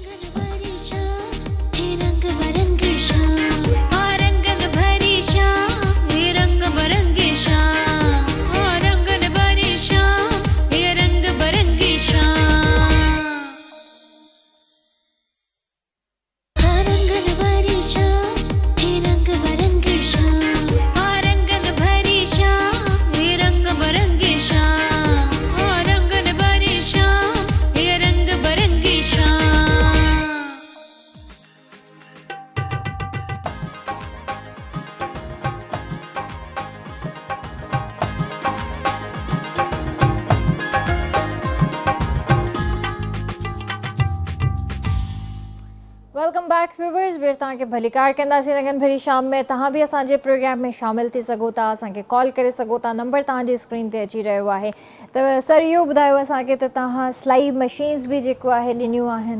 Welcome back viewers ٻيهر توهان کي ڀليڪار ڪنداسين رنگن ڀري شام ۾ توهان به اسان جي پروگرام ۾ شامل ٿي سگهو ٿا اسان کي ڪال ڪري سگهو ٿا نمبر توهان جي اسڪرين تي اچي رهيو آهي ته سر اهو ٻڌايو اسان کي ته توهان سلائي مشينز به جيڪو آهي ڏنيون آهن.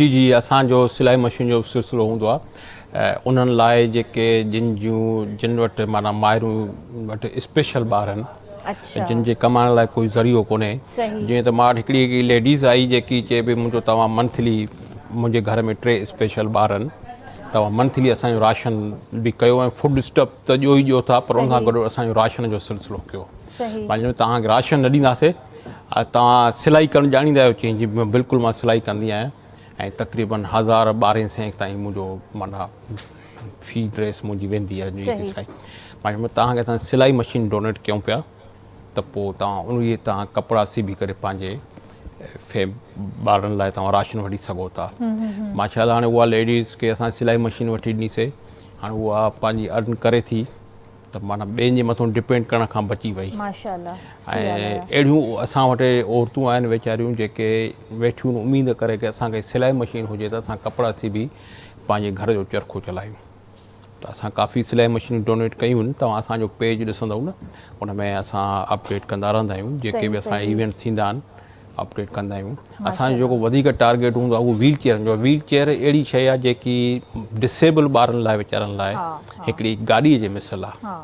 جي جي اسان جو سلائي مشين جو به سلسلو هوندو آهي انهن لاء جيڪي جن جون جن وٽ معنيٰ مائرون وٽ اسپيشل ٻار آهن جن جي ڪمائڻ لاء ڪوئي ذريعو ڪونهي جيئن ته مان وٽ هڪڙي هڪڙي ليڊيز آئي جيڪي چئي پئي منهنجو توهان منٿلي منهنجي گهر ۾ ٽي اسپيشل ٻار آهن توهان منٿلي اسان جو راشن به ڪيو ۽ فوڊ اسٽف ته ڏيو ئي ڏيو ٿا پر ان سان گڏ اسان جو راشن جو سلسلو ڪيو مان چيو توهان کي راشن نه ڏينداسي توهان سلائي ڪرڻ ڄاڻيندا آهيو چيائين جي بلڪل مان سلائي ڪندي آهيان ۽ تقريبن هزار ٻارهين سئين تائين منهنجو معنيٰ في ڊريس منهنجي ويندي آهي سلائي مان چيو توهان کي اسان سلائي مشين ڊونيٽ ڪيون پيا ته پوء توهان انهيء تان ڪپڙا سبي ڪري پنهنجي فيم ٻارن لاء توهان راشن وٺي سگهو ٿا. ماشاء الله هاڻي اها ليڊيز کي اسان سلائي مشين وٺي ڏني سي هاڻي اها پنهنجي ارن ڪري ٿي ته معنيٰ ٻين جي مٿون ڊپينڊ ڪرڻ کان بچي وئي. ماشاء الله ۽ اهڙيون اسان وٽ عورتون آهن ويچاريون جيڪي ويٺيون اميد ڪري ڪي اسان کي سلائي مشين هجي ته اسان ڪپڙا سبي پنهنجي گهر جو چرخو چلايون. ته اسان ڪافي سلائي مشينون ڊونيٽ ڪيون آهن توهان اسان جو پيج ڏسندو نه ان ۾ اسان اپڊيٽ ڪندا رهندا آهيون جيڪي به اسان ايونٽ ٿيندا آهن اپڊيٽ ڪندا آهيون اسان جو جيڪو وڌيڪ ٽارگيٽ هوندو آهي اهو ويل چيئرن جو ويل چيئر اهڙي شيء آهي جيڪي ڊسيبل ٻارن لاء ويچارن لاء هڪڙي گاڏي جي مثل آهي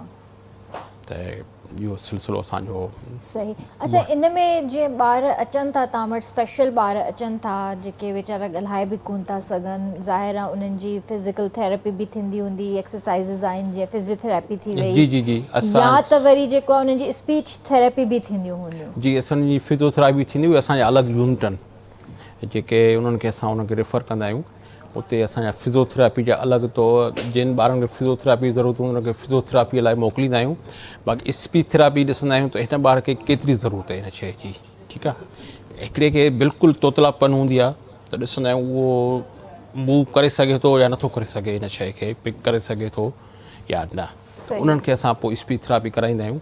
ته اهو سلسلو اسان جو. صحيح اڇا ان ۾ جيئن ٻار اچن ٿا توهان وٽ اسپيشل ٻار اچن ٿا جيڪي ويچارا ڳالهائي به ڪون ٿا سگهن ظاهر آهي انهن جي فزيڪل ٿيراپي به ٿيندي هوندي ايڪسرسائيزز آهن جيئن فزيوٿيراپي ٿي وئي جي جي جي اسان يا ته وري جيڪو آهي انهن جي اسپيچ ٿيراپي به ٿينديون هونديون. جي اسان جي فزيوٿيراپي ٿيندي هئي اسان جا الڳ يونٽ آهن جيڪي انهن کي اسان انهن کي ريفر ڪندا آهيون اتي اسان جا فزيوٿراپي جا الڳ تو جن ٻارن کي فزيوٿراپي جي ضرورت هوندي انهن کي فزيوٿراپي لاء موڪليندا آهيون باقي اسپيچ ٿراپي ڏسندا آهيون ته هن ٻار کي ڪيتري ضرورت آهي هن شيء جي ٺيڪ آهي هڪڙي کي بلڪل توتلا پن هوندي آهي ته ڏسندا آهيون اهو موو ڪري سگهي ٿو يا نٿو ڪري سگهي هن شيء کي پڪ ڪري سگهي ٿو يا نه انهن کي اسان پوء اسپيچ ٿراپي ڪرائيندا آهيون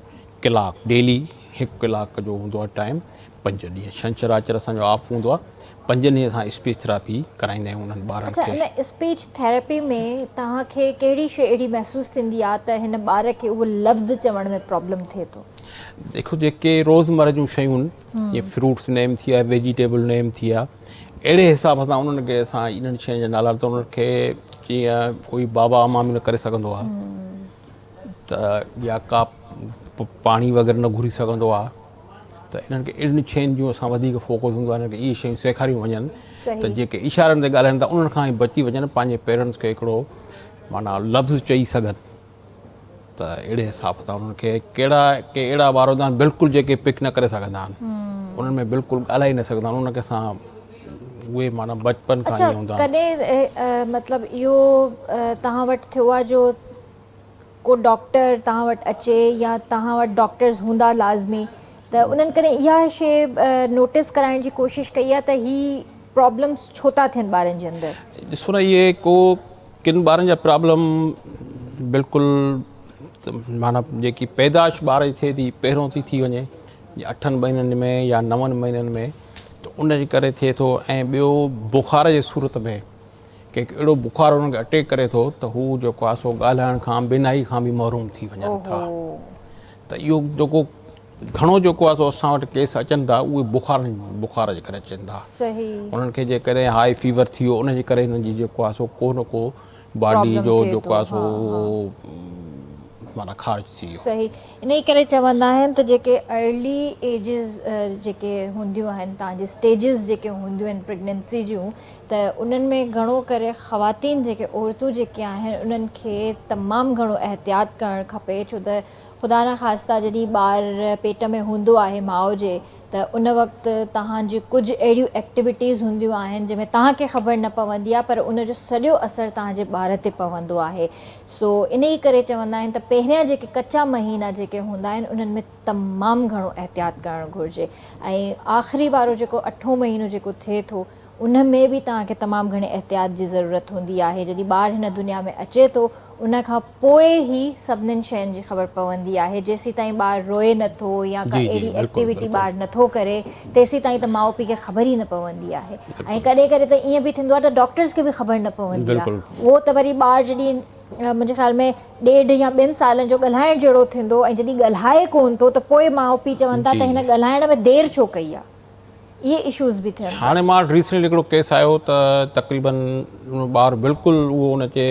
ڪلاڪ ڊيلي هڪ ڪلاڪ جو هوندو آهي ٽائيم پنج ڏينهن ڇنڇر آچر اسان جو آف هوندو آهي پنجن ڏينهن اسان اسپيچ ٿراپي ڪرائيندا آهيون انهن ٻارن اڇا کي. ان اسپيچ ٿيراپي ۾ توهان کي ڪهڙي شيء اهڙي محسوس ٿيندي آهي ته هن ٻار کي اهو لفظ چوڻ ۾ پرابلم ٿئي ٿو؟ ڏيکو جيڪي روزمره جون شيون جيئن فروٽس نيم ٿي ويا ويجيٽيبل نيم ٿي ويا اهڙي حساب سان انهن کي اسان انهن شين جا نالا ته انهن کي جيئن ڪوئي بابا امان به نه ڪري سگهندو آهي ته يا ڪا پاڻي وغيره نه گهري سگهندو آهي ته انهن کي اهڙين شين جون اسان وڌيڪ فوڪس هوندو آهي انهن کي اهي شيون سيکاريون وڃن ته جيڪي اشارن تي ڳالهائن ٿا انهن کان بچي وڃن پنهنجي پيرنٽس کي هڪڙو معنيٰ لفظ چئي سگهن ته اهڙي حساب سان انهن کي ڪهڙا ڪي اهڙا ٻار هوندا آهن بلڪل جيڪي پڪ نه ڪري سگهندا آهن انهن ۾ بلڪل ڳالهائي نه سگهندا آهن انهن کي اسان اهي معنيٰ بچپن کان ائين هوندا آهن. ڪڏهن مطلب اهو توهان وٽ ٿيو آهي جو ڪو ڊاڪٽر توهان وٽ اچي يا توهان وٽ ڊاڪٽرز هوندا لازمي ته انهن ڪڏهن اها شيء نوٽس ڪرائڻ جي ڪوشش ڪئي آهي ته هي پرابلمس ڇو ٿا ٿين ٻارن جي اندر؟ ڏسو نه اهي ڪو ڪن ٻارن جا پرابلم بلڪل معنيٰ جيڪي پيدائش ٻار جي ٿئي ٿي پهريون ٿي ٿي وڃي اٺن مهينن ۾ يا نون مهينن ۾ ته ان جي ڪري ٿئي ٿو ۽ ٻيو بخار جي صورت ۾ ڪي اهڙو بخار انهن کي اٽيڪ ڪري ٿو ته هو جيڪو آهي سو ڳالهائڻ کان بينائي کان به محروم ٿي وڃن ٿا ته اهو جيڪو گهڻو جيڪو آهي سو اسان وٽ ڪيس اچن ٿا اهي بخار بخار جي ڪري اچن ٿا انهن کي جيڪڏهن هاء فيور ٿي ويو ان جي ڪري هنن جي جيڪو آهي سو ڪو نه ڪو باڊي جو جيڪو آهي سو معنيٰ خارج ٿي ويو. صحيح انهي ڪري چوندا آهن ته جيڪي ارلي ايجز جيڪي هونديون آهن توهان جي اسٽيجز جيڪي هونديون آهن پريگننسي جون ته انهن ۾ گهڻو ڪري خواتين جيڪي عورتون جيڪي آهن انهن کي تمام گهڻو احتياط ڪرڻ کپي ڇو ته خدا نخواسته جڏهن ٻار پيٽ ۾ هوندو آهي ماء جي ته ان وقت توهان جي ڪجهه اهڙيون ايڪٽيوٽيز هونديون آهن جنهن ۾ توهان کي خبر نه پوندي آهي پر ان جو سڄو اثر توهان جي ٻار تي پوندو آهي سو انهي ڪري چوندا آهن ته پهريان جيڪي ڪچا مهينا جيڪي هوندا آهن انهن ۾ تمام گهڻو احتياط ڪرڻ گهرجي ۽ آخري وارو جيڪو اٺون مهينو جيڪو ٿئي ٿو ان ۾ به توهان کي تمام گهڻي احتياط جي ضرورت هوندي آهي. جڏهن ٻار هن دنيا ۾ اچي ٿو، ان کان پوء ئي سڀنين شين جي خبر پوندي آهي. جيسيتائين ٻار روئي نه ٿو يا ڪا اهڙي ايڪٽيوٽي ٻار نه ٿو ڪري، تيسيتائين ته ماء پيء کي خبر ئي نه پوندي آهي. ۽ ڪڏهن ڪڏهن ته ائين به ٿيندو آهي ته ڊاڪٽرز کي به خبر نه پوندي آهي. اهو ته وري ٻار جڏهن منهنجي خيال ۾ ڏيڍ يا ٻن سالن جو ڳالهائڻ جهڙو ٿيندو ۽ جڏهن ڳالهائي ڪونه ٿو ته پوء ماء پيء چون ٿا ته هن ڳالهائڻ ۾ دير ڇو ڪئي آهي. اهي اشوز به ٿين ٿا. هاڻي مان وٽ ريسنٽلي هڪڙو ڪيس آيو ته تقريبن ٻار بلڪل اهو ان جي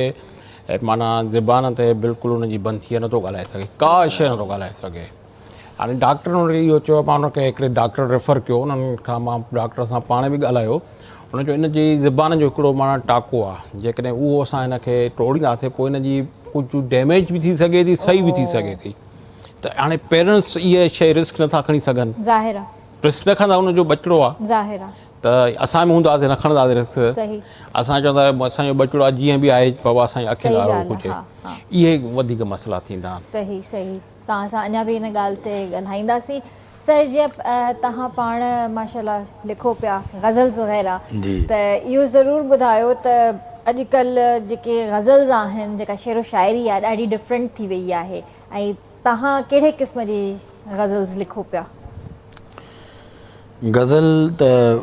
معنيٰ زبان تي بلڪل ان جي بند ٿي ويو نٿو ڳالهائي سگهي ڪا شيء نٿو ڳالهائي سگهي هاڻي ڊاڪٽر ان کي اهو چيو مان ان کي هڪڙي ڊاڪٽر ريفر ڪيو انهن کان مان ڊاڪٽر سان پاڻ به ڳالهايو ان چيو ان جي زبان جو هڪڙو معنيٰ ٽاڪو آهي جيڪڏهن اهو اسان هن کي ٽوڙينداسين پوء ان جي ڪجهه ڊيميج به ٿي سگهي ٿي صحيح به ٿي سگهي ٿي ته هاڻي پيرنٽس اها شيء رسڪ نٿا کڻي سگهن ظاهر آهي رسڪ نه کڻندا ان جو ٻچڙو آ ظاهر آ ته اسان به هوندا هئاسين نه کڻندا هئاسين رسڪ صحيح اسان چوندا هئا اسان جو ٻچڙو آ جيئن به آهي بابا اسان جي اکين صحيح آڏو ڳالهه هجي ها ها اهي وڌيڪ مسئلا ٿيندا آهن. صحيح صحيح توهان سان اڃا به ان ڳالهه تي ڳالهائينداسين سر جيئن توهان پاڻ ماشاءالله لکو پيا غزلز وغيره جي ته اهو ضرور ٻڌايو ته اڄڪلهه جيڪي غزلز آهن جيڪا شعر و شاعري آهي ڏاڍي ڊفرنٽ ٿي وئي آهي ۽ توهان ڪهڙي قسم جي غزلز لکو پيا؟ غزل ته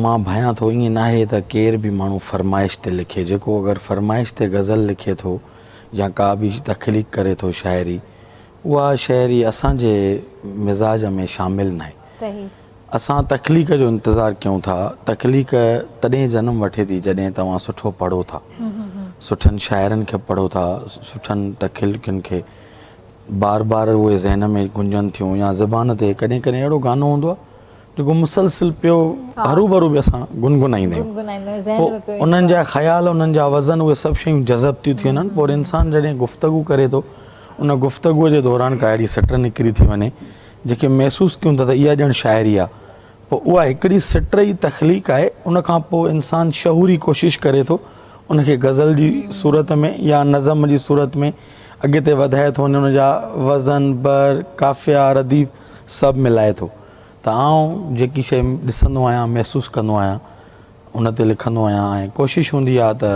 مان ڀانيان ٿو ائين ناهي ته ڪير به ماڻهو فرمائش تي لکي جيڪو اگر فرمائش تي غزل لکي ٿو يا ڪا به تخليق ڪري ٿو شاعري اها شاعري اسان جي مزاج ۾ شامل ناهي. صحيح. اسان تخليق جو انتظار ڪيون ٿا تخليق تڏهن جنم وٺي ٿي جڏهن توهان سٺو پڙهو ٿا سٺن شاعرن کي پڙهو ٿا سٺن تخليقن کي بار بار اهي ذهن ۾ گونجن ٿيون يا زبان تي ڪڏهن ڪڏهن اهڙو گانو هوندو آهي جيڪو مسلسل پيو هروڀرو به اسان گنگنائيندا آهيون پوء انهن جا خيال انهن جا وزن اهي سڀ شيون جذب ٿيون ٿي وڃن پوء انسان جڏهن گفتگو ڪري ٿو ان گفتگو جي دوران ڪا اهڙي سٽ نڪري ٿي وڃي جيڪي محسوس ڪيون ٿا ته اها ڄڻ شاعري آهي پوء اها هڪڙي سٽ ئي تخليق آهي ان کان پوء انسان شعوري ڪوشش ڪري ٿو ان کي غزل جي صورت ۾ يا نظم جي صورت ۾ اڳتي وڌائي ٿو ان جا وزن بحر قافيا رديف سڀ ملائي ٿو ته آئون جيڪي شيء ڏسندو آهيان محسوس ڪندو آهيان ان تي لکندو آهيان ۽ ڪوشش هوندي آهي ته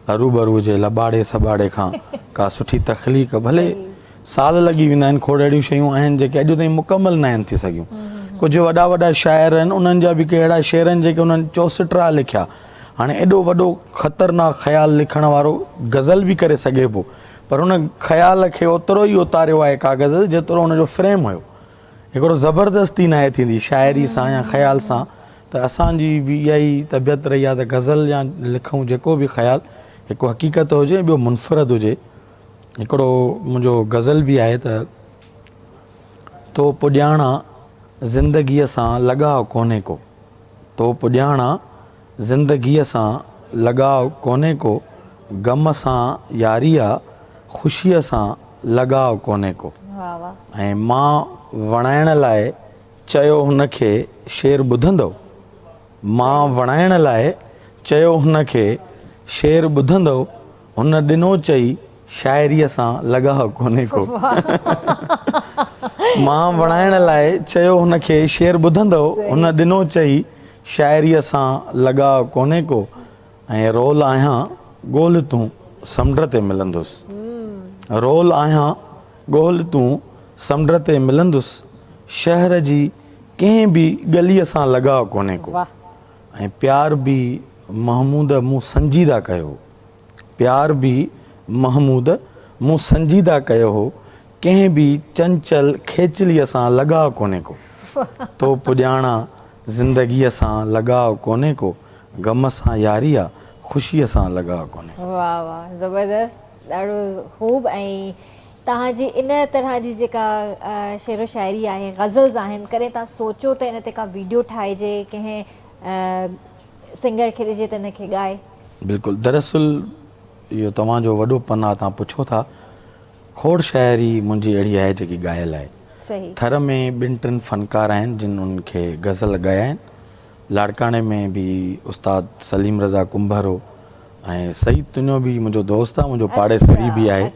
هروڀرو جي لٻاڙي سٻاڙي کان ڪا سٺي تخليق ڀلي سال لڳي ويندا آهن کوڙ اهڙيون شيون آهن جيڪي اڄ تائين مڪمل ناهن ٿي سگهيون ڪجهه وڏا وڏا شاعر آهن انهن جا به ڪي اهڙا شعر آهن جيڪي انهن چوسٽرا لکيا هاڻي ايڏو وڏو خطرناڪ خيال لکڻ وارو غزل به ڪري سگهي پيو پر ان خيال کي اوترو ئي اتاريو آهي ڪاغذ تي جيترو ان جو فريم هيو هڪڙو زبردستي ناهي ٿيندي شاعري سان يا خيال سان ته اسان جي به اها ئي طبيعت رهي آهي ته غزل يا لکون جيڪو به خيال هڪ حقيقت هجي ٻيو منفرد هجي هڪڙو منهنجو غزل به آهي ته تو پڄاڻا زندگيء سان لڳاء ڪونهي ڪو تو پڄاڻا زندگيء سان لڳاء ڪونهي ڪو غم سان ياري آ خوشيء سان لڳاء ڪونهي ڪو ۽ مان وڻائڻ لاء چيو هن کي شعر ٻڌندؤ؟ مان وڻائڻ لاء چيو هن کي شعر ٻڌندؤ؟ هن ڏنو چئي شاعريء سان لڳاء ڪونهي ڪو. مان وڻائڻ لاء چيو هن کي شعر ٻڌندؤ؟ هن ڏنو چئي شاعريء سان لڳاء ڪونهي ڪو. ۽ رول آهيان ڳولهه تون سمنڊ تي ملندس. رول آهيان ڳولهه تون سمنڊ تي ملندس. شهر جي ڪنهن به ڳليء سان لڳاء ڪونهي ڪو. ۽ پيار به محمود مون سنجيده ڪيو هو. پيار به محمود مون سنجيده ڪيو هو. ڪنهن به چنچل کيچليء سان لڳاء ڪونهي ڪو. تو پڄاڻا زندگيء سان لڳاء ڪونهي ڪو. غم سان ياري آ، خوشيء سان لڳاء ڪونهي ڪو. واھ واھ زبردست ڏاڍو خوب ۽ توهان جي ان طرح جي جيڪا شعر و شاعري آهي غزلز آهن ڪڏهن توهان سوچيو ته ان تي ڪا ويڊيو ٺاهجي ڪنهن سنگر کي ڏجي ته ان کي ڳائي. بلڪل دراصل اهو توهان جو وڏو پن آ توهان پڇو ٿا کوڙ شاعري منهنجي اهڙي آهي جيڪي ڳايل آهي ٿر ۾ ٻن ٽن فنڪار آهن جن انهن کي غزل ڳايا آهن لاڙڪاڻي ۾ به استاد سليم رضا ڪنڀر هو ۽ سعيد تنيو به منهنجو دوست آهي منهنجو پاڙيسري به آهي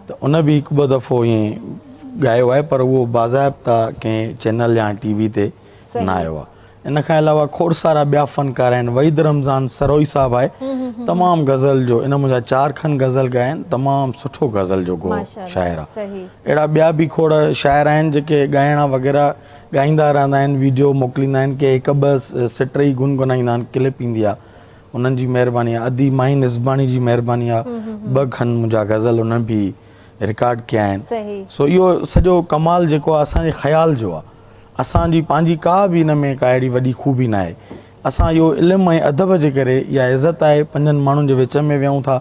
ته ان به هڪ ٻه دفعو ائين ڳايو آهي پر اهو باضابطا ڪنهن چينل يا ٽي وي تي نه آيو آهي ان کان علاوه کوڙ سارا ٻيا فنڪار آهن وحيد رمضان سروهي صاحب آهي تمام غزل جو ان منهنجا چار کن غزل ڳايا آهن تمام سٺو غزل جو گو شاعر آهي اهڙا ٻيا به کوڙ شاعر آهن جيڪي ڳائڻا وغيره ڳائيندا رهندا آهن ويڊيو موڪليندا آهن ڪي هڪ ٻه سٽ ئي گنگنائيندا آهن ڪلپ ايندي آهي انهن جي مهرباني آهي ادي مائي نظماڻي جي مهرباني آهي ٻه کن منهنجا غزل انهن به رڪارڊ ڪيا آهن سو اهو سڄو ڪمال جيڪو آهي اسان جي خيال جو آهي اسان جي پنهنجي ڪا به ان ۾ ڪا اهڙي وڏي خوبي ناهي اسان اهو علم ۽ ادب جي ڪري اها عزت آهي پنهنجن ماڻهن جي وچ ۾ ويهون ٿا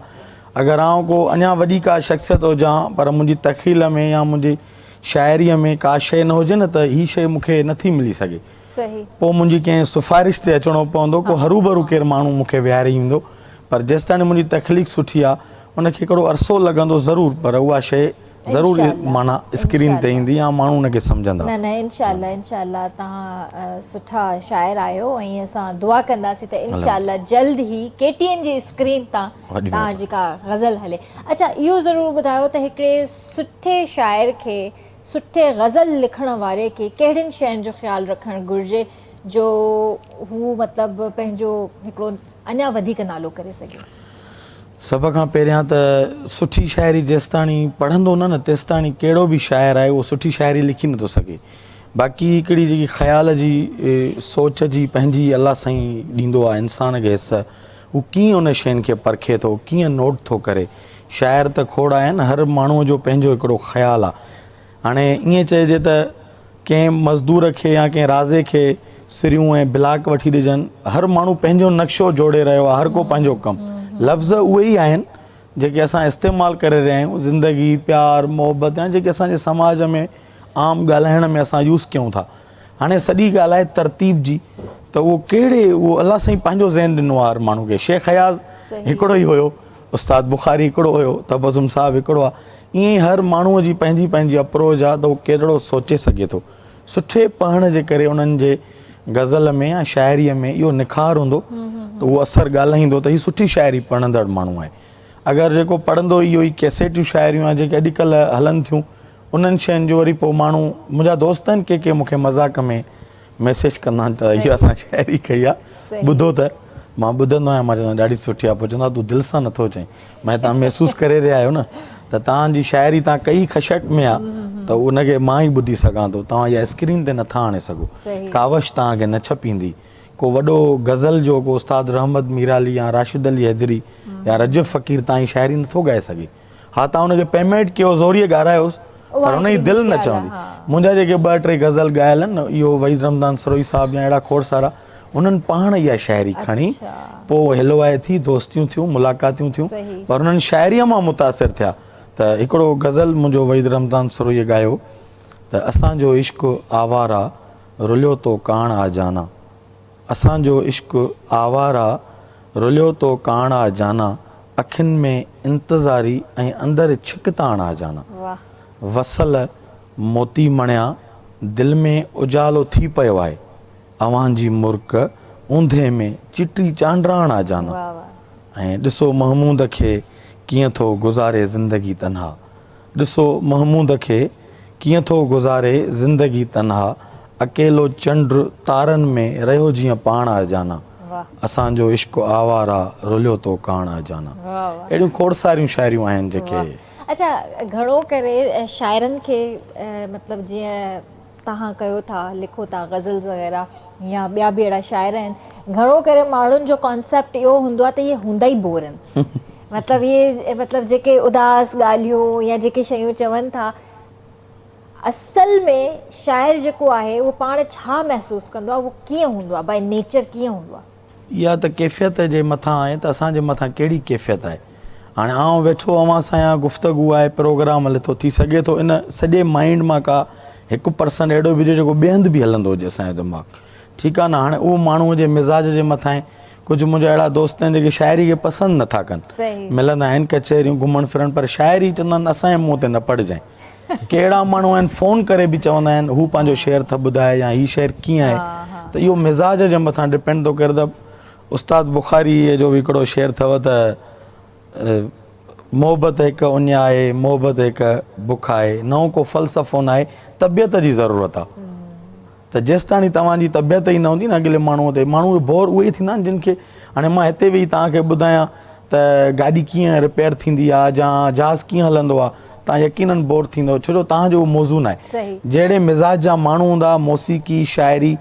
اگر آئون ڪو اڃا وڏي ڪا شخصيت هجان پر منهنجي تخيل ۾ يا منهنجي شاعريء ۾ ڪا شيء نه هجي نه ته هي شيء مون کي نه ٿي ملي سگهي. پوء منهنجي ڪنهن سفارش تي اچڻو پوندو، ڪو هروڀرو ڪير ماڻهو مون کي ويهاري ايندو. پر جيستائين منهنجي تخليق سٺي آ، ان کي هڪڙو عرصو لڳندو ضرور، پر اها شيء ضرور معنيٰ اسڪرين تي ايندي يا ماڻهو ان کي سمجهندا. نه نه انشاء الله انشاء الله توهان سٺا شاعر آهيو ۽ اسان دعا ڪنداسين ته انشاء الله جلد هي ڪي ٽي اين جي اسڪرين تان توهان جي ڪا غزل هلي. اڇا اهو ضرور ٻڌايو ته هڪڙي سٺي شاعر کي سٺي غزل لکڻ واري کي ڪهڙين شين جو خيال رکڻ گهرجي جو هو مطلب پنهنجو هڪڙو اڃا وڌيڪ نالو ڪري سگهي؟ سڀ کان پهريان ته سٺي شاعري جيستاڻي پڙهندو نه نه تيستاڻي ڪهڙو به شاعر آهي اهو سٺي شاعري لکي نٿو سگهي باقي هڪڙي جيڪي خيال جي سوچ جي پنهنجي الله سائين ڏيندو آهي انسان کي حس هو ڪيئن ان شين کي پرکي ٿو، ڪيئن نوٽ ٿو ڪري. شاعر ته کوڙ آهن، هر ماڻهوء جو پنهنجو هڪڙو خيال آ. هاڻي ائين چئجي ته ڪنهن مزدور کي يا ڪنهن رازي کي سريون ۽ بلاڪ وٺي ڏجن، هر ماڻهو پنهنجو نقشو جوڙي رهيو آ، هر ڪو پنهنجو ڪم. لفظ اهي ئي آهن جيڪي اسان استعمال ڪري رهيا آهيون، زندگي، پيار، محبت يا جيڪي اسان جي سماج ۾ عام ڳالهائڻ ۾ اسان يوز ڪيون ٿا. هاڻي سڄي ڳالهه آهي ترتيب جي ته اهو ڪهڙي اهو الله سائين پنهنجو ذهن ڏنو آهي هر ماڻهو کي شيخ اياز هڪڙو ئي هيو استاد بخاري هڪڙو هيو تبسم صاحب هڪڙو آهي ائين ئي هر ماڻهو جي پنهنجي پنهنجي اپروچ آهي ته اهو ڪهڙو سوچي سگهي ٿو سٺي پڙهڻ جي ڪري انهن جي غزل ۾ يا شاعريء ۾ اهو نکار هوندو ته اهو اثر ڳالهائيندو ته هي سٺي شاعري پڙهندڙ ماڻهو آهي اگر جيڪو پڙهندو اهو ئي ڪيسيٽيون شاعريون آهن جيڪي اڄڪلهه هلن ٿيون انهن شين جو وري پوء ماڻهو منهنجا دوست آهن ڪي ڪي مون کي مذاق ۾ ميسيج ڪندا آهن ته اهو اسان شاعري ڪئي آهي ٻڌو ته مان ٻڌندو آهيان مان چوندو آهيان ڏاڍي سٺي آهي پوء چوندا تون دل سان نٿو چئين مان تان محسوس ڪري رهيا آهيو نه ته ته توهان جي شاعري توهان ڪئي کشٽ ۾ آ ته ان کي مان ئي ٻڌي سگهان ٿو توهان اها اسڪرين تي نٿا آڻي سگهو ڪاوش توهان کي نه ڇپيندي ڪو وڏو غزل جو ڪو استاد رحمت ميرالي يا راشد علي حيدري يا رجب فقير توهان جي شاعري نٿو ڳائي سگهي ها توهان ان کي پيمينٽ ڪيو زوريء ڳارايوس پر ان جي دل نه چوندي منهنجا جيڪي ٻه ٽي غزل ڳايل آهن نه اهو وحيد رمضان سروهي صاحب يا اهڙا کوڙ سارا انهن پاڻ اها شاعري کڻي پوء هلوائي ٿي دوستيون ٿيون ملاقاتيون ٿيون پر انهن شاعريء مان متاثر ٿيا ته هڪڙو غزل منهنجو وحيد رمضان سروهيء ڳايو ته اسان جو عشق آوارا رليو تو ڪاڻ آ جانا اسان جو عشق آوارا رليو تو ڪاڻ آ جانا اکين ۾ انتظاري ۽ اندر ڇڪتاڻ آ جانا وصل موتي مڻيا دل ۾ اجالو ٿي پيو آهي اوهان جي مرڪ اونڌي ۾ چٽي چانڊراڻ آ جانا ۽ ڏسو محمود کي ڪيئن ٿو گذاري زندگي تنها ڏسو محمود کي ڪيئن ٿو گذاري زندگي تنها اڪيلو چنڊ تارن ۾ رهيو جيئن پاڻ آ جانا اسان جو عشق آوارا رليو تو ڪاڻ آ جانا اهڙيون کوڙ ساريون شاعريون آهن جيڪي. اڇا گهڻو ڪري شاعرن کي مطلب جيئن توهان ڪيو ٿا لکو ٿا غزلز وغيره يا ٻيا به اهڙا شاعر آهن گهڻو ڪري ماڻهن جو ڪانسيپٽ اهو هوندو آهي ته اهي هوندا ئي بور آهن مطلب اهي مطلب جيڪي اداس ڳالهيون يا جيڪي شيون چون ٿا اصل ۾ شاعر جيڪو آهي اهو پاڻ ڇا محسوس ڪندو آهي اهو ڪيئن هوندو آهي بائي نيچر ڪيئن هوندو آهي. اها ته ڪيفيت جي مٿان آهي ته اسان جي مٿان ڪهڙي ڪيفيت آهي. هاڻي آئون ويٺو اوهان سان يا گفتگو آهي پروگرام هلي ٿو ٿي سگهي ٿو ان سڄي مائنڊ مان ڪا هڪ پرسن اهڙو به هجي جيڪو ٻئي هنڌ به هلندو هجي اسان جو دماغ ٺيڪ آهي نه هاڻي اهو ماڻهو جي مزاج جي مٿان آهي ڪجهه منهنجا اهڙا دوست آهن جيڪي شاعري کي پسند نٿا ڪن ملندا آهن ڪچهريون گهمڻ ڦرڻ پر شاعري چوندا آهن اسان جي منهن تي نه پڙهجانء ڪي اهڙا ماڻهو آهن فون ڪري به چوندا آهن هو پنهنجو شعر ٿا ٻڌائي يا هي شعر ڪيئن آهي ته اهو مزاج جي مٿان ڊپينڊ ٿو ڪري ته استاد بخاري جو به هڪڙو شعر اٿو ته محبت هڪ اڃ آهي محبت هڪ بک آهي نئون ڪو فلسفو ناهي طبيعت جي ضرورت آهي ته جيستاڻي توهان جي طبيعت ئي نه هوندي نه اڳلي ماڻهوء تي ماڻهو بور اهي ئي ٿيندا آهن جن کي هاڻي مان هتي ويهي توهان کي ٻڌايان ته گاڏي ڪيئن رپيئر ٿيندي آهي يا جهاز ڪيئن هلندو آهي توهان يقينن بور ٿيندو ڇو جو توهان جو اهو موضوع ناهي جهڙي مزاج جا ماڻهو هوندا موسيقي شاعري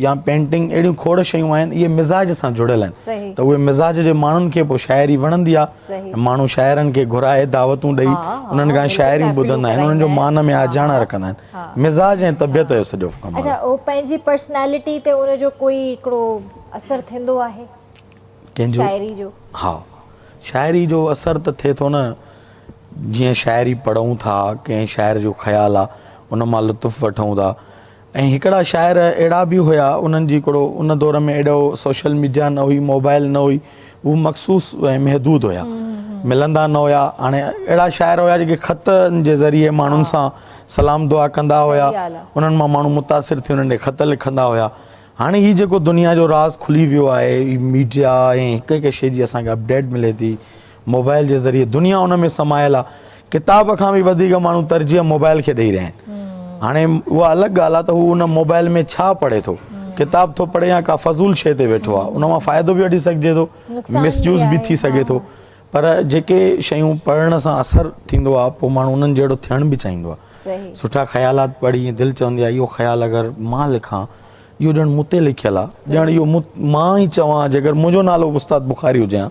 يا پينٽنگ اهڙيون کوڙ شيون آهن اهي مزاج سان جڙيل آهن ته اهي مزاج جي ماڻهن کي پوء شاعري وڻندي آهي ماڻهو شاعرن کي گهرائي دعوتون ڏئي انهن کان شاعريون ٻڌندا آهن انهن جو مان ۾ آجياڻا رکندا آهن مزاج ۽ طبيعت جو سڄو ڪم آهي. اڇا اهو پنهنجي پرسنالٽي تي ان جو ڪوئي هڪڙو اثر ٿيندو آهي؟ ڪنهن جو؟ شاعري جو. ها شاعري جو اثر ته ٿئي ٿو نه جيئن شاعري پڙهون ٿا ڪنهن شاعر جو خيال آ ان مان لطف وٺون ٿا ۽ هڪڙا شاعر اهڙا به هيا انهن جي هڪڙو ان دور ۾ ايڏو سوشل ميڊيا نه هئي موبائل نه هئي هو مخصوص ۽ محدود هيا ملندا نه هيا هاڻي اهڙا شاعر هيا جيڪي خطن جي ذريعي ماڻهن سان سلام دعا ڪندا هيا انهن مان ماڻهو متاثر ٿي انهن ڏي خط لکندا هيا هاڻي هي جيڪو دنيا جو راز کلي ويو آهي هي ميڊيا ۽ هڪ هڪ شي جي اسان کي اپڊيٽ ملي ٿي موبائل جي ذريعي دنيا ان ۾ سمايل آهي ڪتاب کان به وڌيڪ ماڻهو ترجيح موبائل کي ڏئي رهيا آهن هاڻي اها الڳ ڳالهه آهي ته هو ان موبائل ۾ ڇا پڙهي ٿو ڪتاب ٿو پڙهي يا ڪا فضول شي تي ويٺو آهي ان مان فائدو به وٺي سگهجي ٿو مس يوز به ٿي سگهي ٿو پر جيڪي شيون پڙهڻ سان اثر ٿيندو آهي پوء ماڻهو انهن جهڙو ٿيڻ به چاهيندو آهي سٺا خيالات پڙهي دل چوندي آهي اهو خيال اگر مان لکان اهو ڄڻ مون تي لکيل آهي ڄڻ اهو مون مان ئي چوان جيڪر منهنجو نالو استاد بخاري هجي ها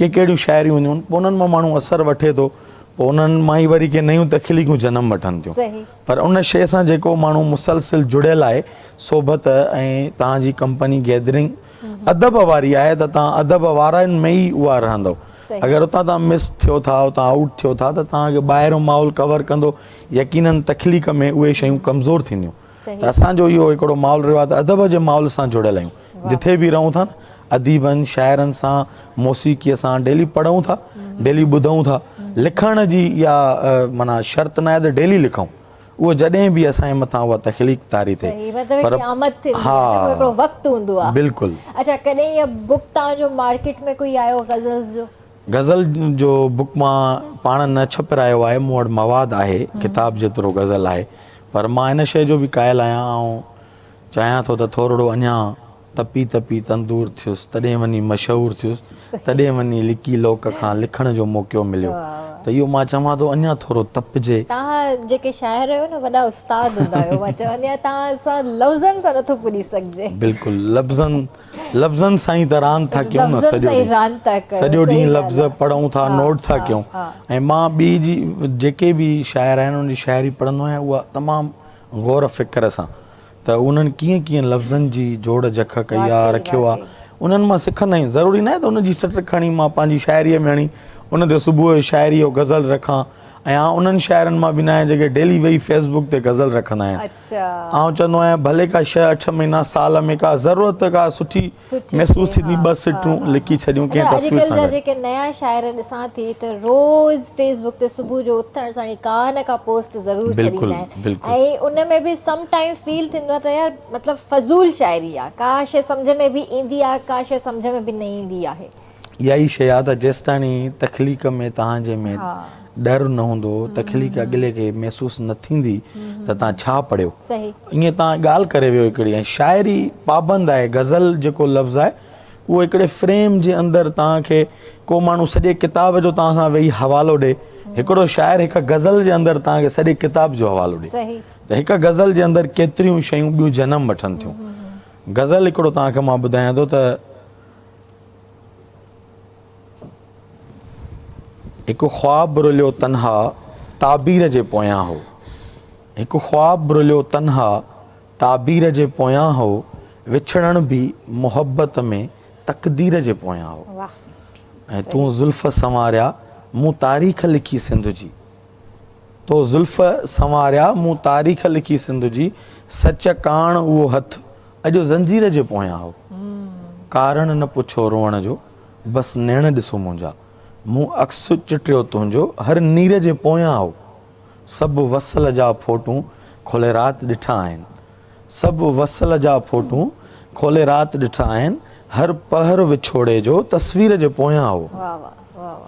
ڪي ڪهڙيون شاعريون هونديون آهن پوء انهن مان ماڻهو اثر وٺي ٿو پوء انهن مان ئي وري ڪي نيون تخليقون جنم وٺن ٿيون پر ان شيء سان جيڪو ماڻهو مسلسل جڙيل آهي صحبت ۽ توهان جي ڪمپني گيدرنگ ادب واري آهي ته توهان ادب وارن ۾ ئي اها رهندو اگر اتان توهان مس ٿيو ٿا اتان آئوٽ ٿيو ٿا ته توهان کي ٻاهريون ماحول ڪور ڪندو يقينن تخليق ۾ اهي شيون ڪمزور ٿينديون ته اسان جو اهو هڪڙو ماحول رهيو آهي ته ادب جي ماحول سان جڙيل آهيون جٿي به رهون ٿا نه اديبن شاعرن سان موسيقي سان ڊيلي پڙهون ٿا ڊيلي ٻڌون ٿا لکڻ جي اها معنيٰ شرط ناهي ته ڊيلي لکون اهو جڏهن به اسان جي مٿان اها تخليق طاري ٿئي صحيح مطلب هڪڙي آمد ٿيندي آهي نه هڪڙو وقت هوندو آهي بلڪل. اڇا ڪڏهن اها بڪ توهان جو مارڪيٽ ۾ ڪوئي آيو غزلز جو؟ غزل جو بڪ مان پاڻ نه ڇپرايو آهي مون وٽ مواد آهي ڪتاب جيترو غزل آهي پر مان ان شيء جو به قائل آهيان ۽ چاهيان ٿو ته ٿورڙو اڃا تپي تپي تندور ٿيس، تڏهن وڃي مشهور ٿيس، تڏهن وڃي لڪي لوڪ کان لکڻ جو موقعو مليو. ته اهو مان چوان ٿو اڃا ٿورو تپجي. توهان جيڪي شاعر آهيو نه وڏا استاد هوندا آهيو مان چوندي آهيان توهان سان لفظن سان نٿو پڄي سگهجي. بلڪل لفظن لفظن سان ئي ته راند ٿا ڪيون نه سڄو ڏينهن سڄو ڏينهن لفظ پڙهون ٿا نوٽ ٿا ڪيون ۽ مان ٻي جي جيڪي به شاعر آهن انهن جي شاعري پڙهندو آهيان اها تمام غور فڪر سان ته انهن ڪيئن ڪيئن لفظن جي جوڙ جک ڪئي آ رکيو آ انهن مان سکندا آهيون ضروري ناهي ته ان جي سٽ کڻي مان پنهنجي شاعريء ۾ هڻي ان تي صبح جو شاعري جو غزل رکان ۽ آئون انهن شاعرن مان به ناهيان جيڪي ڊيلي ويهي فيس بڪ تي غزل رکندا آهن آئون چوندو آهيان ڀلي ڪا شيء 8 مهينا سال ۾ ڪا ضرورت ڪا سٺي محسوس ٿيندي ٻه سٽون لکي ڇڏيون ڪنهن تصوير سان اڄڪلهه جا جيڪي نيا شاعر ڏسان ٿي ته روز فيس بڪ تي صبح جو اٿڻ سان ئي ڪا نه ڪا پوسٽ ضرور ڇڏيندا آهن ۽ ان ۾ به سم ٽائيم فيل ٿيندو آهي ته يار مطلب فضول شاعري آهي ڪا شيء سمجهه ۾ به ايندي آهي ڪا شيء سمجهه ۾ به نه ايندي آهي. اها ئي شيء آهي ته جيستاڻي تخليق ۾ توهان جي ۾ ڏر نه هوندو، تخليق اڳلي کي محسوس نه ٿيندي ته توهان ڇا پڙهيو. ائين توهان ڳالهه ڪري ويو هڪڙي ۽ شاعري پابند آهي، غزل جيڪو لفظ آهي اهو هڪڙي فريم جي اندر توهان کي ڪو ماڻهو سڄي ڪتاب جو توهان سان ويهي حوالو ڏي، هڪڙو شاعر هڪ غزل جي اندر توهان کي سڄي ڪتاب جو حوالو ڏي ته هڪ غزل جي اندر ڪيتريون شيون ٻيون جنم وٺن ٿيون. غزل هڪڙو توهان کي مان ٻڌايان ٿو ته. هڪ خواب رليو تنها تعبير جي پويان هو هڪ خواب رليو تنها تعبير جي پويان هو وڇڙڻ به محبت ۾ تقدير جي پويان هو ۽ تون زلف سنواريا مون تاريخ لکي سنڌ جي تو زلف سنواريا مون تاريخ لکي سنڌ جي سچ ڪاڻ اهو هٿ اڄ زنجير جي پويان هو. ڪارڻ نه پڇو روئڻ جو، بس نيڻ ڏسو منهنجا. مون عڪس چٽيو تنهنجو، هر نير جي پويان هو. سڀ وصل جا ڦوٽون کولي رات ڏٺا آهن. سڀ وصل جا ڦوٽون کولي رات ڏٺا آهن. هر پهر وڇوڙي جو تصوير جي پويان هو.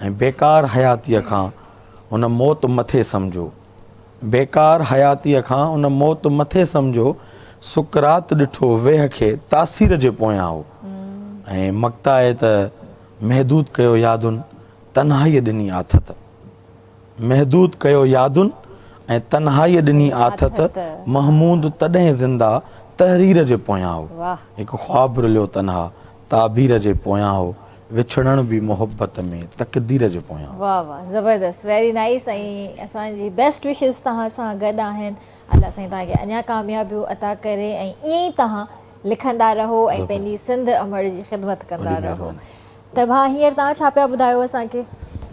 ۽ بيڪار حياتيء کان هن موت مٿي سمجهو. بيڪار حياتيء کان ان موت مٿي سمجهو، سقراط ڏٺو ويهه کي تاثير جي پويان هو ۽ مقطع آهي ته محدود ڪيو يادن تنهائيء ڏني آٿت محدود ڪيو يادن ۽ تنهائيء ڏني آٿت محمود تڏهن زنده تحرير جي پويان هو هڪ خواب رليو تنها تعبير جي پويان هو وڇڙڻ به محبت ۾ تقدير جي پويان. واه واه زبردست ويري نائيس ۽ اسان جي بيسٽ وشز توهان سان گڏ آهن الله سائين توهان کي اڃا ڪاميابيون عطا ڪري ۽ ائين ئي توهان لکندا رهو ۽ پنهنجي سنڌ امڙ جي خدمت ڪندا رهو ته ڀاء هينئر توهان ڇا پيا ٻڌايو اسان کي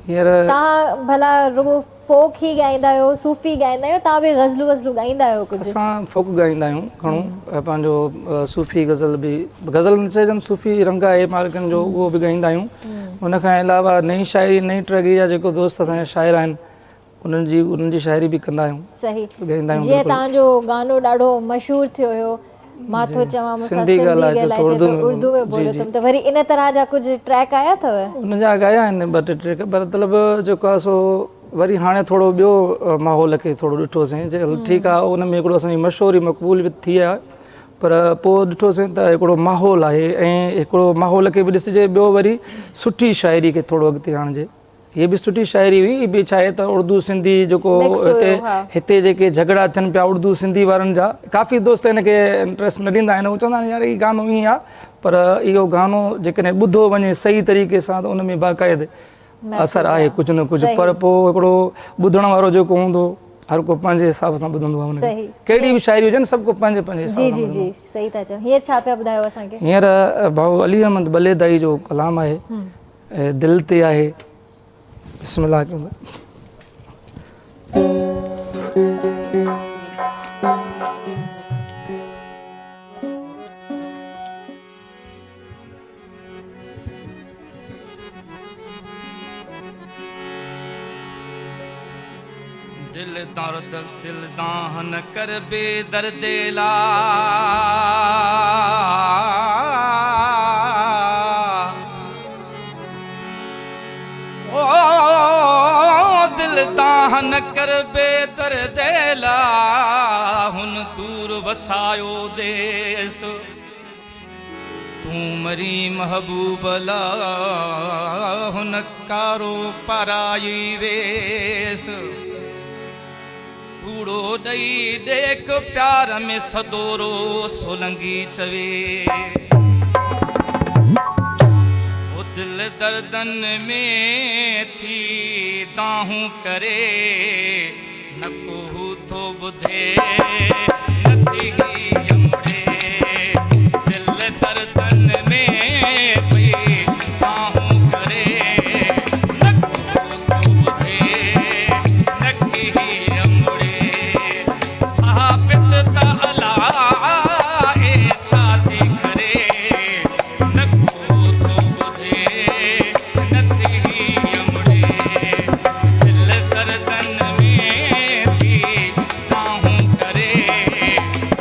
هينئر توهان ڀلا رڳو فوڪ ئي ڳائيندا آهيو صوفي ڳائيندا آهيو توهان به غزلون وزلون ڳائيندا آهيو ڪجهه؟ اسان فوڪ ڳائيندا آهيون گهڻو پنهنجو صوفي غزل به غزل نه چئجن صوفي رنگ آهي مالڪن جو اهو به ڳائيندا آهيون ان کان علاوه نئين شاعري نئين ٽرگي جا جيڪو دوست اسان جا شاعر آهن انهن جي انهن جي شاعري به ڪندا آهيون صحيح ڳائيندا آهيون جيئن توهان جو گانو ڏاڍو مشهور ٿيو هيو مان ٿو چوان مون سان سنڌي ڳالهائجو ته اردو ۾ بولو تم ته وري ان طرح جا ڪجهه ٽريڪ آيا اٿو؟ ان جا ڳايا آهن ٻه ٽي ٽريڪ پر مطلب جيڪو آهي سو وري هاڻي ٿورو ٻيو ماحول کي ٿورو ڏٺوسين جي ٺيڪ آهي ان ۾ هڪڙو اسان جي مشهوري مقبول به ٿي آهي پر پوء ڏٺوسين ته هڪڙو ماحول آهي ۽ هڪڙو ماحول کي به ڏسجي ٻيو وري سٺي شاعري کي ٿورو اڳتي آڻجي هيء به سٺي شاعري هئي. هي به ڇا آهي ته اردو سنڌي جيڪو هتي هتي جيڪي جهڳڙا ٿين پيا اردو سنڌي وارن جا ڪافي دوست هن کي انٽريسٽ نه ڏيندا آهن هو چوندا آهن يار هي گانو ائين آهي پر اهو گانو جيڪڏهن ٻڌو وڃي صحيح طريقي سان ته ان ۾ باقاعده اثر آهي ڪجهه نه ڪجهه پر پوء هڪڙو ٻڌڻ وارو جيڪو هوندو هر ڪو پنهنجي حساب سان ٻڌندو آهي ان کي ڪهڙي به شاعري هجي نه سڀ ڪو پنهنجي پنهنجي حساب سان جي جي جي صحيح ٿا چئو هينئر ڇا پيا ٻڌايو اسان کي هينئر ڀائو علي احمد بليدائي جو ڪلام آهي دل تي آهي بسم الله ڪيون ٿا. دل درد دل دانهن ڪر بي دردي لا. او دل دانهن ڪر بي دردي لا. هن دور وسايو ديس. تون مرين محبوب لا هن ڪارو پارائي ويس. ڪوڙو ڏئي ڏيک پيار ۾ سدورو سولنگي چوي. او دل دردن ۾ ٿي دانهون ڪري نه ڪو هو ٿو ٻڌي نه ٿي هيء مڙي. دل دردن ۾ پئي دانهون ڪري نه ڪو هو ٿو ٻڌي نه ڪي هيء مڙي. ثابت ته الائي ڇا ٿي ڪري نه ڪو ٿو ٻڌي نه ٿي هيء مڙي. دل دردن ۾ ٿي دانهون ڪري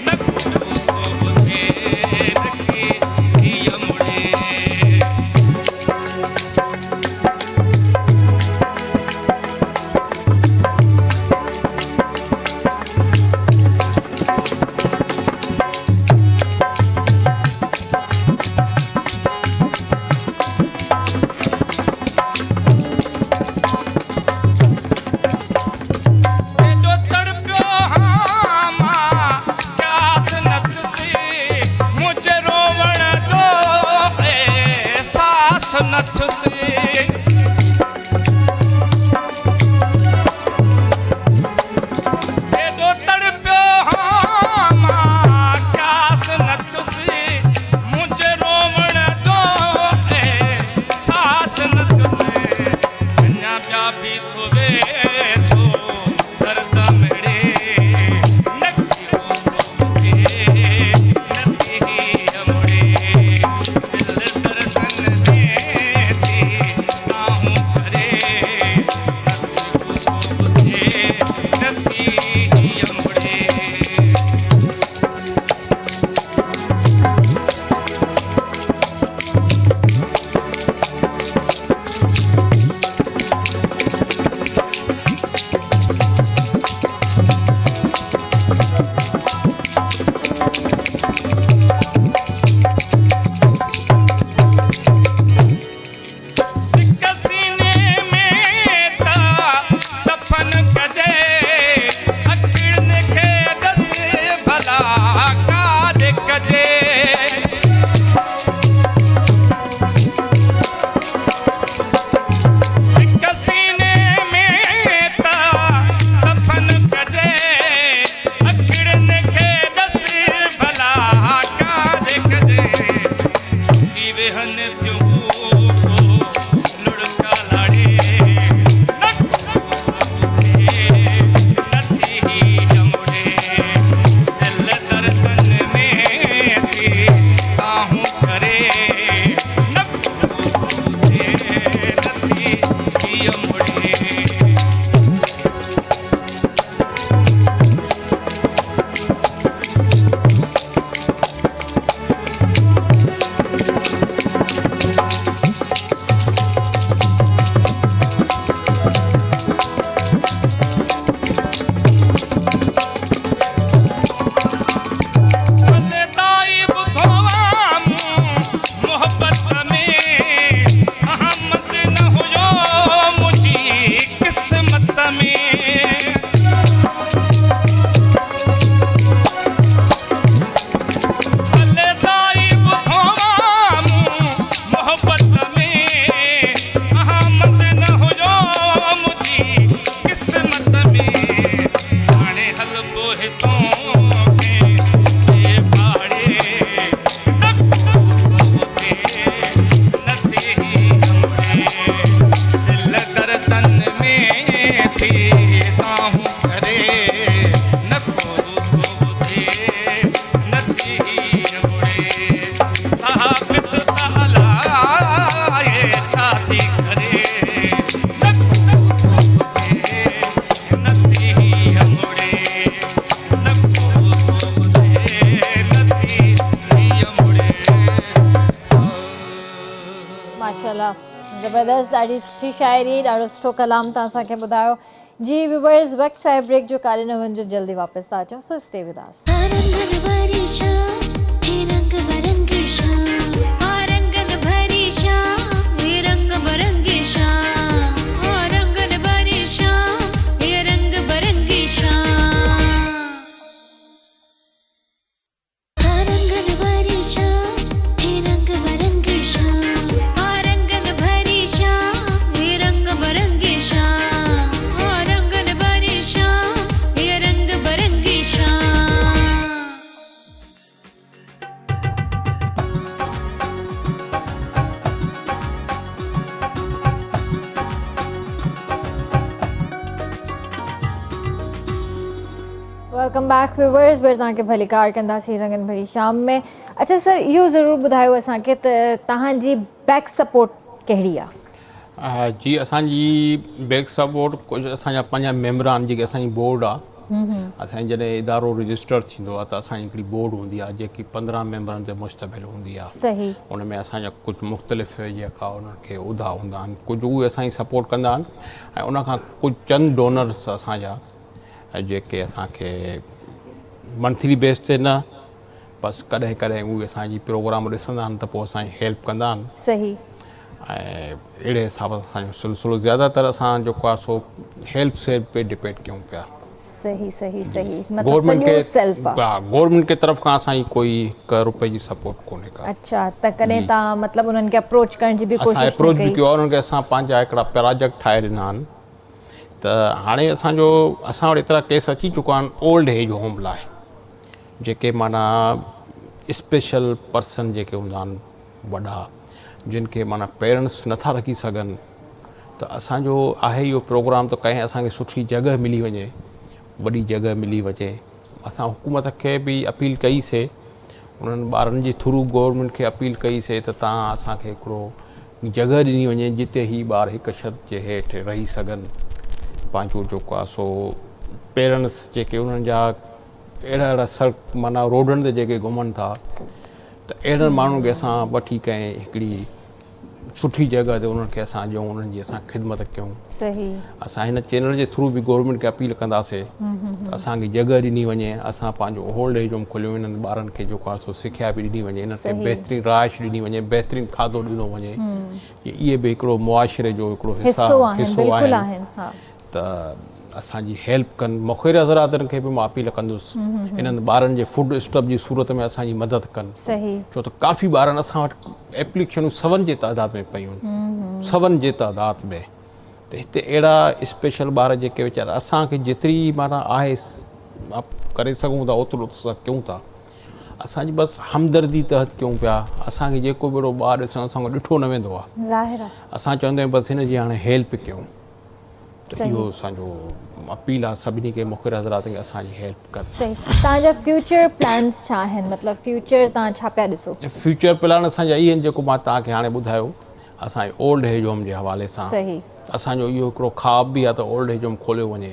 نه ڪو ٿو ٻڌي نه ڪي هيء مڙي. ايڏو تڙپيو هان مان قياس نه ٿيس، منهنجي روئڻ جو احساس نه ٿيس. ايڏو تڙپيو هان مان قياس نه ٿيس، منهنجي روئڻ جو احساس نه ٿيس. اڃا ٻيا به ٿو ويٺو درد مڙي، نه ٿي هو ٿو ٻڌي نه ٿي هيء مڙي. دل دردن ۾ ٿي دانهون ڪري نه ٿي هو ٿو ٻڌي نه ٿي هيء مڙي. سڪ سيني ۾ ته دفن ڪجي، اکڙين کي ڏس ڀلا ڪاڏي ڪجي. سڪ سيني ۾ ته دفن ڪجي، اکڙين کي ڏس ڀلا ڪاڏي ڪجي. سڪي ويهن ٿيون لڙڪ لاڙي، نه ڪو ٿو ٻڌي نه ٿي هيء مڙي. دل دردن ۾ ٿي دانهون ڪري نه ڪو ٿو ٻڌي نه ٿي هيء مڙي. ڀلتائي ٻڌو آ مون محبت ۾، احمد نه هيو منهنجي قسمت ۾. ڀلتائي ٻڌو آ مون محبت ۾، احمد نه هيو منهنجي قسمت ۾. هاڻي هلبو هتون ڪنهن ٻئي پاڙي، نه ڪو ٿو ٻڌي نه ٿي هيء مڙي. دل دردن ۾ ٿي دانهون ڪري نه ڪو ٿو ٻڌي نه ٿي هيء مڙي. ثابت ته الائي ڇا ٿي ڪري، نه ڪو ٿو ٻڌي نه ٿي هيء مڙي. نه ڪو ٿو ٻڌي نه ٿي هيء مڙي. ماشاءالله زبردست، ڏاڍي سٺي شاعري، ڏاڍو سٺو ڪلام توهان اسان کي ٻڌايو. جي ويورز وقت آهي بريڪ جو، ڪاڏي نه وڃجو، جلدي واپس ٿا اچون، سو اسٽي ود اس. رنگن ڀري شام، هي رنگ برنگي شام. Welcome back viewers ٻيهر توهان کي ڀليڪار ڪنداسين رنگن ڀري شام ۾. اڇا سر اهو ضرور ٻڌايو اسان کي ته توهان جي بيڪ سپورٽ ڪهڙي آ؟ جي اسان جي بيڪ سپورٽ ڪجهه اسان جا پنهنجا ميمبر آهن جيڪي اسان جي بورڊ آ اسان جي جڏهن ادارو رجسٽر ٿيندو آ ته اسان جي هڪڙي بورڊ هوندي آ جيڪي 15 ميمبرن تي مشتمل هوندي آ ان ۾ اسان جا ڪجهه مختلف جيڪا انهن کي عهدا هوندا آهن ڪجهه اهي اسان جي سپورٽ ڪندا آهن ۽ ان کان ڪجهه چند ڊونرس اسان جا جيڪي اسان کي منٿلي بيس تي نه بس ڪڏهن ڪڏهن اهي اسان جي پروگرام ڏسندا آهن ته پوء اسان جي هيلپ ڪندا آهن. صحيح. ۽ اهڙي حساب سان اسان جو سلسلو زياده تر اسان جيڪو آهي سو هيلپ سيلف تي ڊپينڊ ڪيون پيا. صحيح صحيح صحيح مطلب سڄو سيلف آ. ها گورنمينٽ کي طرف کان اسان جي ڪوئي هڪ روپئي جي سپورٽ ڪونهي ڪا. اڇا ته ڪڏهن توهان مطلب انهن کي اپروچ ڪرڻ جي به ڪوشش نه ڪئي؟ اسان اپروچ به ڪيو آهي انهن کي اسان پنهنجا هڪڙا پراجيڪٽ ٺاهي ڏنا آهن ته هاڻي اسان جو اسان وٽ ايترا ڪيس اچي چڪا آهن اولڊ ايج هوم لاء جيڪي معنيٰ اسپيشل پرسن جيڪي هوندا آهن وڏا جن کي معنيٰ پيرنٽس نٿا رکي سگهن ته اسانجو آهي اهو پروگرام ته ڪنهن اسانکي سٺي جڳهه ملي وڃي وڏي جڳهه ملي وڃي اسان حڪومت کي به اپيل ڪئي سي انهن ٻارن جي ٿرو گورنمينٽ کي اپيل ڪئي سي ته تان اسانکي هڪڙو جڳهه ڏني وڃي جتي هي ٻار هڪ ڇت جي هيٺ رهي سگهن پنهنجو جيڪو آهي سو پيرنٽس جيڪي انهن جا اهڙا اهڙا سڙڪ معنيٰ روڊن تي جيڪي گهمن ٿا ته اهڙن ماڻهن کي اسان وٺي ڪنهن هڪڙي سٺي جڳهه تي انهن کي اسان ڏيون انهن جي اسان خدمت ڪيون. صحيح. اسان هن چينل جي ٿرو به گورنمينٽ کي اپيل ڪنداسي ته اسان کي جڳهه ڏني وڃي اسان پنهنجو اولڊ ايج هوم کوليون انهن ٻارن کي جيڪو آهي سو سکيا به ڏني وڃي انهن کي بهترين رهائش ڏني وڃي بهترين کاڌو ڏنو وڃي جي اهي به هڪڙو معاشري جو هڪڙو حصو آهن ته اسان جي هيلپ ڪن مخير حضراتن کي به مان اپيل ڪندس انهن ٻارن جي فوڊ اسٽف جي صورت ۾ اسان جي مدد ڪن ڇو ته ڪافي ٻارن اسان وٽ ايپليڪشنون سون جي تعداد ۾ پيون سون جي تعداد ۾ ته هتي اهڙا اسپيشل ٻار جيڪي ويچارا اسان کي جيتري معنيٰ آهي ڪري سگهون ٿا اوترو ته اسان ڪيون ٿا اسان جي بس همدردي تحت ڪيون پيا اسان کي جيڪو به اهڙو ٻار ڏسڻ اسان کان ڏٺو نه ويندو آهي ظاهر اسان چوندا آهيون بس هن جي هاڻي هيلپ ڪيون ته اهو اسان جو اپيل آهي سڀني کي مخير حضرات کي اسان جي هيلپ ڪن. صحيح توهان جا فيوچر پلانس ڇا آهن مطلب فيوچر توهان ڇا پيا ڏسو؟ فيوچر پلان اسان جا اهي آهن جيڪو مان توهان کي هاڻي ٻڌايو اسان جي اولڊ ايج هوم جي حوالي سان صحيح اسان جو اهو هڪڙو خواب به آهي ته اولڊ ايج هوم کوليو وڃي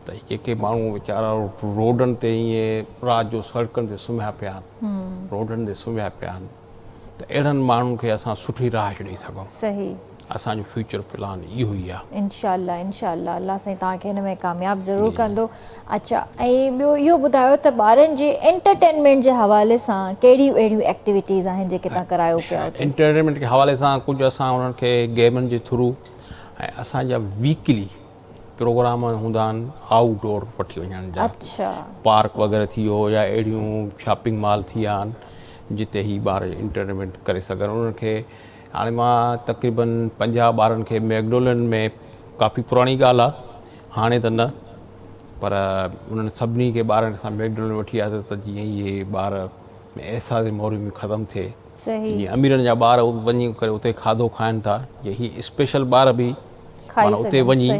ته جيڪي ماڻهو ويچارا روڊن تي ائين رات جو سڙڪن تي سمهيا پيا آهن روڊن تي سمهيا پيا آهن ته اهڙن ماڻهن کي اسان سٺي رهائش ڏئي سگهون. صحيح. اسان جو فيوچر پلان اهو ئي آ. انشاء الله انشاء الله الله سائين توهان کي هن ۾ ڪامياب ضرور ڪندو. اڇا ۽ ٻيو اهو ٻڌايو ته ٻارن جي انٽرٽينمينٽ جي حوالي سان ڪهڙيون اهڙيون ايڪٽيوٽيز آهن جيڪي توهان ڪرايو پيا اتي؟ انٽرٽينمينٽ جي حوالي سان ڪجهه اسان انهن کي گيمن جي ٿرو ۽ اسان جا ويڪلي پروگرام هوندا آهن آئوٽ ڊور وٺي وڃڻ جا اڇا پارڪ وغيره ٿي ويو يا اهڙيون شاپنگ مال ٿي ويا آهن جتي هي ٻار انٽرٽينمينٽ ڪري سگهن انهن کي هاڻي مان تقريبن 50 ٻارن کي ميڪڊولن ۾ ڪافي پراڻي ڳالهه آهي هاڻي ته نه پر انهن سڀني کي ٻارن کي اسان ميڪڊولن وٺي وياسي ته جيئن اهي ٻار ۾ احساس محرومي ختم ٿئي جيئن اميرن جا ٻار وڃي ڪري اتي کاڌو کائن ٿا جيئن هي اسپيشل ٻار به کائي اتي وڃي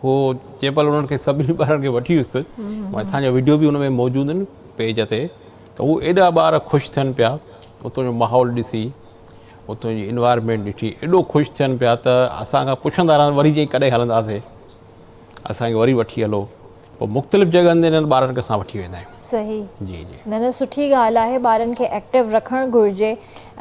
هو جنهن مهل انهن کي سڀني ٻارن کي وٺي ويس اسان جا وڊيو به ان ۾ موجود آهن پيج تي ته هو ايڏا ٻار خوش ٿين پيا اتان جو ماحول ڏسي اتان جي انوائرمينٽ ڏٺي ايڏو خوش ٿين پيا ته اسان کان پڇندا رهن وري چئي ڪڏهن هلنداسي اسان کي وري وٺي هلو پوء مختلف جڳهن تي انهن ٻارن کي اسان وٺي ويندا آهيون. صحيح جي جي. نه نه سٺي ڳالهه آهي ٻارن کي ايڪٽو رکڻ گهرجي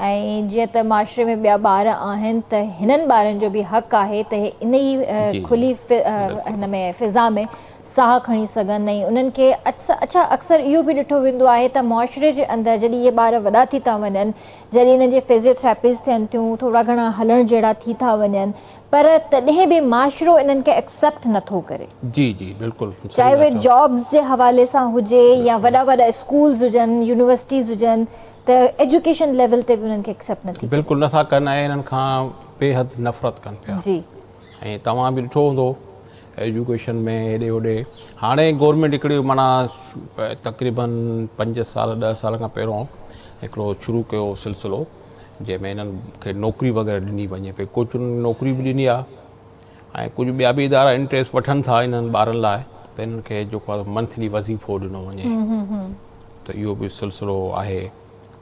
۽ جيئن ته معاشري ۾ ٻيا ٻار آهن ته هنن ٻارن جو به حق آهي ته هي ان ئي کلي هن ۾ فضا ۾ ساهه کڻي سگهن ۽ انهن کي اڇا اڪثر اهو به ڏٺو ويندو آهي ته معاشري جي اندر جڏهن اهي ٻار وڏا ٿي ٿا وڃن جڏهن انهن جي فزيوٿراپيز ٿين ٿيون ٿورا گهڻا هلڻ جهڙا ٿي ٿا وڃن پر تڏهن به معاشرو انهن کي ايڪسيپٽ نه ٿو ڪري. جي جي بلڪل چاهي اهي جابز جي حوالي سان هجي يا وڏا وڏا اسڪولز هجن يونيورسٽيز هجن ته ايجوڪيشن ليول تي به انهن کي ايڪسيپٽ نه ٿي ڪري. بلڪل نه ٿا ڪن ۽ انهن کان بي حد نفرت ڪن پيا. جي. ۽ توهان به ڏٺو هوندو ايجوڪيشن ۾ هيڏي هوڏي هاڻي گورنمينٽ هڪڙي معنيٰ تقريبن 5 سال 10 سال کان پهريون هڪڙو شروع ڪيو سلسلو جنهن ۾ انهن کي نوڪري وغيره ڏني وڃي پئي ڪجهه انهن نوڪري به ڏني آهي ۽ ڪجهه ٻيا به ادارا انٽريسٽ وٺن ٿا انهن ٻارن لاء ته ته انهن کي جيڪو آهي منٿلي وظيفو ڏنو وڃي ته اهو به سلسلو آهي.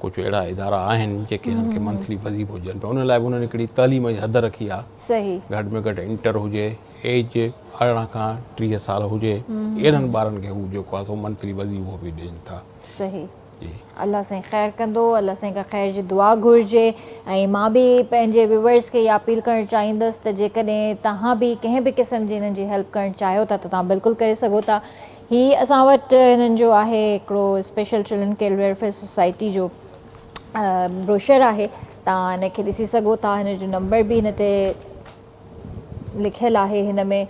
ڪجهه اهڙا ادارا آهن جيڪي انهن کي منٿلي وظيفو ڏين پيا. ان لاء به انهن هڪڙي تعليم جي حد رکي آهي. گهٽ ۾ گهٽ انٽر هجي، ايج 18 کان 30 سال هجي، اهڙن ٻارن کي هو جيڪو آهي سو منٿلي وظيفو به ڏين ٿا. صحيح. الله سائين خير ڪندو، الله سائين کان خير جي دعا گهرجي ۽ مان به پنهنجي ويورز کي اها اپيل ڪرڻ چاهيندس ته جيڪڏهن توهان به ڪنهن به قسم جي انهن جي هيلپ ڪرڻ چاهيو ٿا ته توهان بلڪل ڪري سگهو ٿا. هي اسان وٽ هنن جو آهي هڪڙو special children care welfare society جو بروشر آهي توهان هن کي ڏسي سگهو ٿا هن جو نمبر به هن تي لکيل آهي هن ۾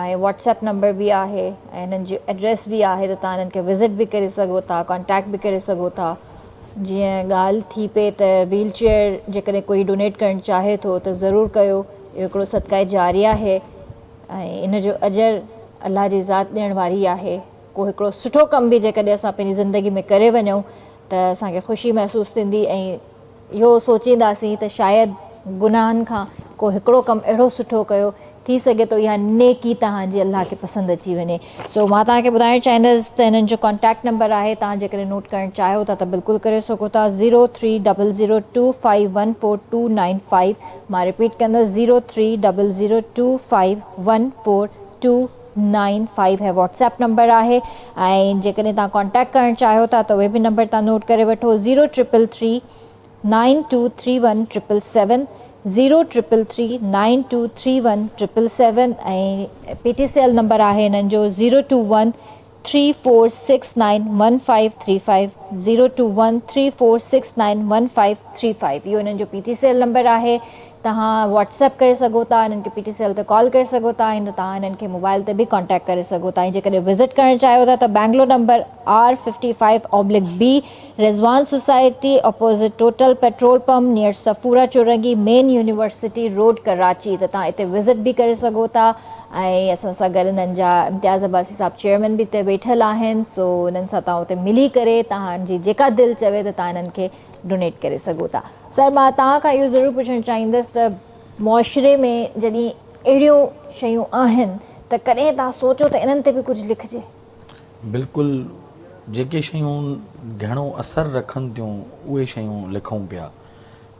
۽ واٽس ايپ نمبر به آهي ۽ هنن جي ايڊريس به آهي ته توهان هنن کي وزٽ به ڪري سگهو ٿا ڪانٽيڪٽ به ڪري سگهو ٿا جيئن ڳالهه ٿي پئي ته ويل چيئر جيڪڏهن ڪوئي ڊونيٽ ڪرڻ چاهي ٿو ته ضرور ڪيو اهو هڪڙو صدقه جاريه آهي ۽ ان جو اجر الله جي ذات ڏيڻ واري آهي. ڪو هڪڙو سٺو ڪم به جيڪڏهن اسان پنهنجي زندگي ۾ ڪري وڃون ته اسان کي خوشي محسوس ٿيندي ۽ اهو سوچينداسين ته شايد گناهن کان ڪو هڪڙو ڪم اهڙو سٺو ڪيو ٿي سگهي ٿو اها نيڪي توهان جي الله کي پسند اچي وڃي. سو مان توهان کي ٻڌائڻ چاهيندس ته هنن جو ڪانٽيڪٽ نمبر آهي توهان جيڪڏهن نوٽ ڪرڻ چاهيو ٿا ته بلڪل ڪري سگهو ٿا zero three double zero two five one four two nine five مان رپيٽ ڪندس zero three double zero two five one four two nine five هي واٽس ايپ نمبر آهي ۽ جيڪڏهن توهان ڪانٽيڪٽ ڪرڻ چاهيو ٿا ته اهي به نمبر توهان نوٽ ڪري وٺو zero triple three nine two three one triple seven zero triple three nine two three one triple seven ۽ P T C L number آهي هنن جو zero two one three four six nine one five three five zero two one three four six nine one five three five اهو هنن جو P T C L number آهي توهان Whats app ڪري سگهو ٿا هنن کي پي ٽي سي ايل تي ڪال ڪري سگهو ٿا ۽ توهان هنن کي موبائل تي به ڪانٽيڪٽ ڪري سگهو ٿا ۽ جيڪڏهن وزٽ ڪرڻ چاهيو ٿا ته bungalow number R fifty five oblique B Rizwan society opposite Total petrol pump near Safoora Chowrangi main university road Karachi ته توهان اتي وزٽ به ڪري سگهو ٿا ۽ اسان سان گڏ انهن جا امتياز عباسي صاحب چيئرمين به اتي ويٺل آهن سو انهن سان توهان اتي ملي ڪري توهان جي جيڪا دل چوي ته توهان انهن کي ڊونيٽ ڪري سگهو ٿا. سر مان توهان کان اهو ضرور پڇڻ چاهيندس ته معاشري ۾ جڏهن اهڙيون شيون آهن ته ڪڏهن توهان سوچيو ته انهن تي به ڪجهه لکجي؟ بلڪل جيڪي شيون گهڻو اثر رکن ٿيون اهي شيون لکون پيا.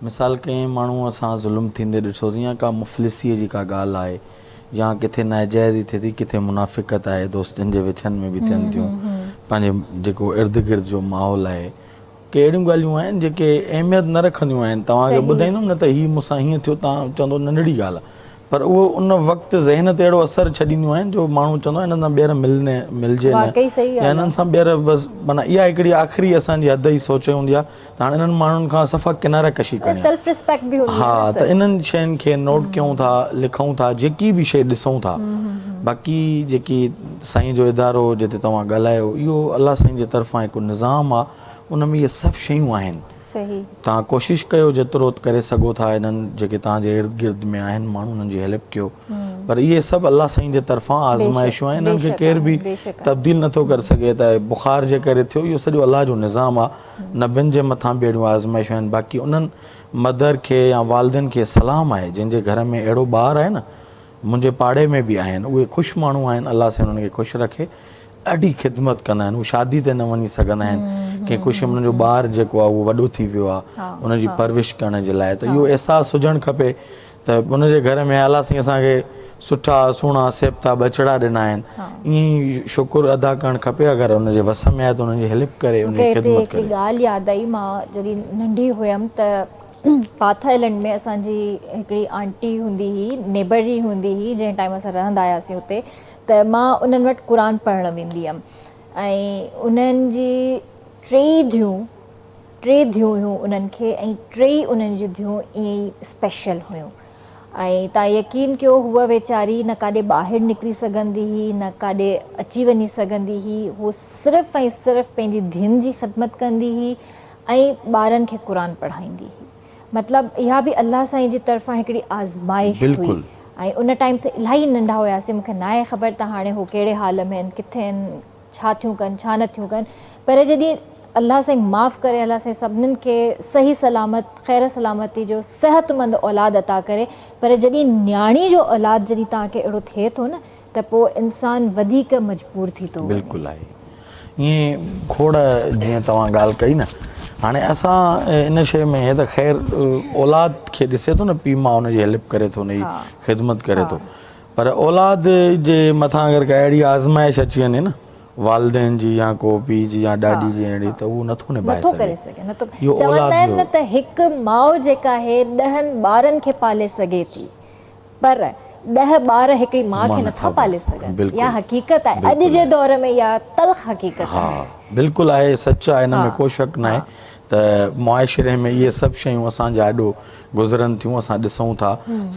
مثال ڪنهن ماڻهوء سان ظلم ٿيندي ڏٺوسين يا ڪا مفلسيء جي ڪا ڳالهه آهي يا ڪٿي ناجائزي ٿئي ٿي ڪٿي منافقت آهي دوستن جي وڇن ۾ به ٿين ٿيون پنهنجي جيڪو ارد گرد جو ماحول آهي ڪي اهڙيون ڳالهيون آهن جيڪي اهميت نه رکنديون آهن توهان کي ٻڌائيندم نه ته هي مون سان هيئن ٿيو توهان چوندو ننڍڙي ڳالهه آهي پر اهو ان وقت ذهن تي اهڙو اثر ڇڏينديون آهن جو ماڻهو چوندو آهي انهن سان ٻيهر مل نه ملجي نه يا انهن سان ٻيهر بس معنيٰ اها هڪڙي آخري اسان جي حد جي سوچ هوندي آهي ته هاڻي انهن ماڻهن کان صفا ڪناره ڪشي ڪرڻي آهي ها ته انهن شين کي نوٽ ڪيون ٿا لکون ٿا جيڪي به شي ڏسون ٿا باقي جيڪي سائين جو ادارو جتي توهان ڳالهايو اهو الله سائين جي طرفان هڪ نظام آهي ان ۾ اهي سڀ شيون آهن. توهان ڪوشش ڪيو جيترو ڪري سگهو ٿا انهن جيڪي توهان جي ارد گرد ۾ آهن ماڻهو انهن جي هيلپ ڪيو پر اهي سڀ الله سائين جي طرفان آزمائشون آهن انهن کي ڪير به تبديل نٿو ڪري سگهي ته بخار جي ڪري ٿيو اهو سڄو الله جو نظام آهي نبين جي مٿان به اهڙيون آزمائشون آهن باقي انهن مدر کي يا والدين کي سلام آهي جن جي گهر ۾ اهڙو ٻار آهي نه منهنجي پاڙي ۾ به آهن اهي خوش ماڻهو آهن الله سائين انهن کي خوش رکي ڏاڍي خدمت ڪندا آهن هو شادي تي نه وڃي سگهندا آهن ڪنهن خوشي ۾ انهن جو ٻار جيڪو آهي اهو وڏو ٿي ويو آهي ان جي پرورش ڪرڻ جي لاء ته اهو احساس هجڻ کپي ته ان جي گهر ۾ الله سائين اسان کي سٺا سهڻا سيبتا ٻچڙا ڏنا آهن ائين ئي شڪر ادا ڪرڻ کپي اگر ان جي وس ۾ آهي ته انهن جي هيلپ ڪري ان جي خدمت ڪري. مونکي هتي هڪڙي ڳالهه ياد آئي مان جڏهن ننڍي هيم ته پاٿ آئلينڊ ۾ اسان جي هڪڙي آنٽي هوندي هئي نيبر ئي هوندي هئي جنهن ٽائيم اسان رهندا هياسين اتي ته مان انهن وٽ قرآن پڙهڻ ويندي هيم ۽ انهن جي ٽيئي ڌيون ٽي ڌيون هيون انهن کي ۽ ٽيئي انهن جون ڌيون ائين ئي اسپيشل هيون ۽ تان يقين ڪيو هوء ويچاري نه ڪاڏي ٻاهر نڪري سگهندي هئي نه ڪاڏي اچي وڃي سگهندي هئي هوء صرف ۽ صرف پنهنجي ڌين جي خدمت ڪندي هئي ۽ ٻارن کي قرآن پڙهائيندي هئي مطلب اها به الله سائين جي طرفان هڪڙي آزمائش هئي ۽ ان ٽائيم ته الاهي ننڍا هياسين مونکي ناهي خبر ته هاڻي هو ڪهڙي حال ۾ آهن ڪٿي آهن ڇا ٿيون ڪن ڇا نه ٿيون ڪن پر جڏهن الله سائين معاف ڪري الله سائين سڀنن کي صحيح سلامت خير سلامتي جو صحت مند اولاد عطا ڪري پر جڏهن نياڻي جو اولاد جڏهن توهان کي اهڙو ٿئي ٿو نه ته پوء انسان وڌيڪ مجبور ٿي ٿو وڃي. بلڪل آهي ائين کوڙ جيئن توهان ڳالهه ڪئي نه هاڻي اسان ان شيء ۾ هي ته خير اولاد کي ڏسي ٿو نه پيء ماء ان جي هيلپ ڪري ٿو ان جي خدمت ڪري ٿو پر اولاد جي مٿان اگر ڪا اهڙي آزمائش اچي وڃي نه والدين جي يا ڪو پيء جي يا ڏاڏي جي اهڙي ته اهو نٿو نڀائي نٿو ڪري سگهي نٿو چوندا آهن نه ته هڪ ماء جيڪا آهي ڏهن ٻارن کي پالي سگهي ٿي پر ڏهه ٻار هڪڙي ماء کي نٿا پالي سگهن اها حقيقت آهي اڄ جي دور ۾ اها تلخ حقيقت آهي. ها بلڪل آهي سچ آهي ان ۾ ڪو شڪ ناهي ته معاشري ۾ اهي سڀ شيون اسان جي آڏو گذرن ٿيون اسان ڏسون ٿا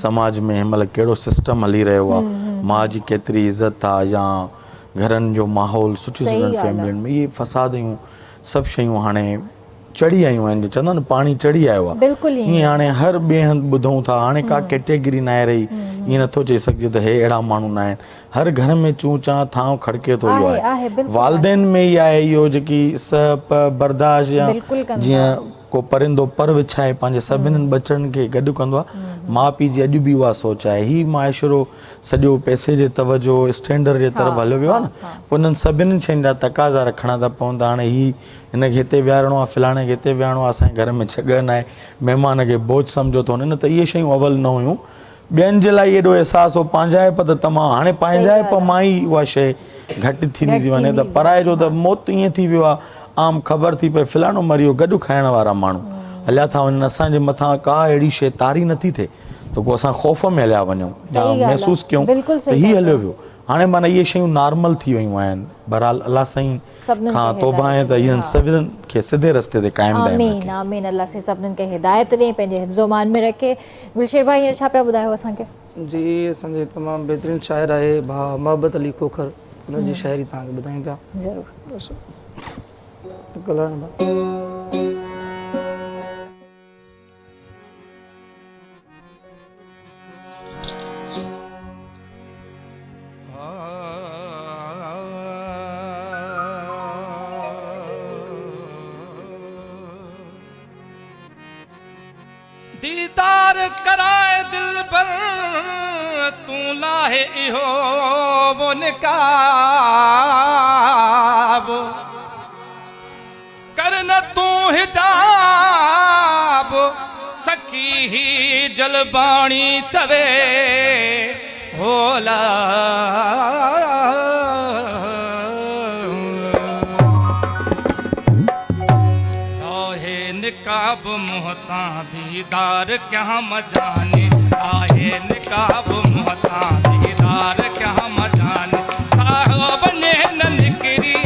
سماج ۾ هن مهل ڪهڙو سسٽم هلي رهيو آهي ماء جي ڪيتري عزت آهي يا گهرن جو ماحول سٺي سٺين فيملين ۾ اهي فساد جون سڀ شيون هاڻي چڙهي آيون آهن جيئن چوندا آهن نه پاڻي چڙهي آيو آهي ائين هاڻي هر ٻئي هنڌ ٻڌون ٿا هاڻي ڪا ڪيٽيگري ناهي رهي ائين نٿو چئي سگهجي ته هي اهڙا ماڻهو ناهن هر گهر ۾ چون چان ٿانء کڙڪي ٿو اهو آهي والدين ۾ ئي آهي اهو جيڪي سهپ برداشت يا جيئن ڪو پرندو پر وڇائي پنهنجي سڀني ٻچڙن کي گڏ ڪندو آهي ماء پيء جي اڄ به اها سوچ آهي هي معاشرو سڄو پئسي جي توجه اسٽينڊر جي طرف هليو ويو آهي نه پوء انهن سڀني شين جا تقاضا رکڻا ٿا پون ته هاڻي هي هن کي هتي ويهارڻو آهي فلاڻي کي هتي ويهارڻو آهي اسان جي گهر ۾ جڳهه ناهي مهمان کي بوجه سمجهيو ٿو وڃي نه ته اهي شيون اول نه هيون ٻين جي لاء ايڏو احساس هو پنهنجائپ ته تمام هاڻي پنهنجائپ مان ئي اها شيء گهٽ ٿيندي ٿي وڃي ته پرائي جو ته موت ائين ٿي ويو آهي عام خبر ٿي پئي فلاڻو مري ويو گڏ کائڻ وارا ماڻهو هليا ٿا وڃن اسان جي مٿان ڪا اهڙي شيء طاري نٿي ٿئي ته ڪو اسان خوف ۾ هليا وڃون يا محسوس ڪيون ته هي هليو ويو هاڻي معنيٰ اهي شيون نارمل ٿي ويون آهن بهرحال الله سائين کان توبه آهي ته انهن سڀني کي سڌي رستي تي قائم دائم رکي. آمين آمين الله سائين سڀني کي هدايت ڏي پنهنجي حفظ و امان ۾ رکي. گلشير ڀائي هينئر ڇا پيا ٻڌايو اسان کي. جي اسان جي تمام بهترين شاعر آهي ڀاء محبت علي کوکر ان جي شاعري توهان کي ٻڌايون پيا. ضرور. ديدار ڪرائي دلبر تون لاهي اهو نقاب. ڪر نه تون حجاب، سخي هي جلباڻي چوي هولا. آهي نقاب منهن تان ديدار ڪيان مجاني، آهي نقاب منهن تان ديدار ڪيان مجاني، ساهه وڃي نه نڪري.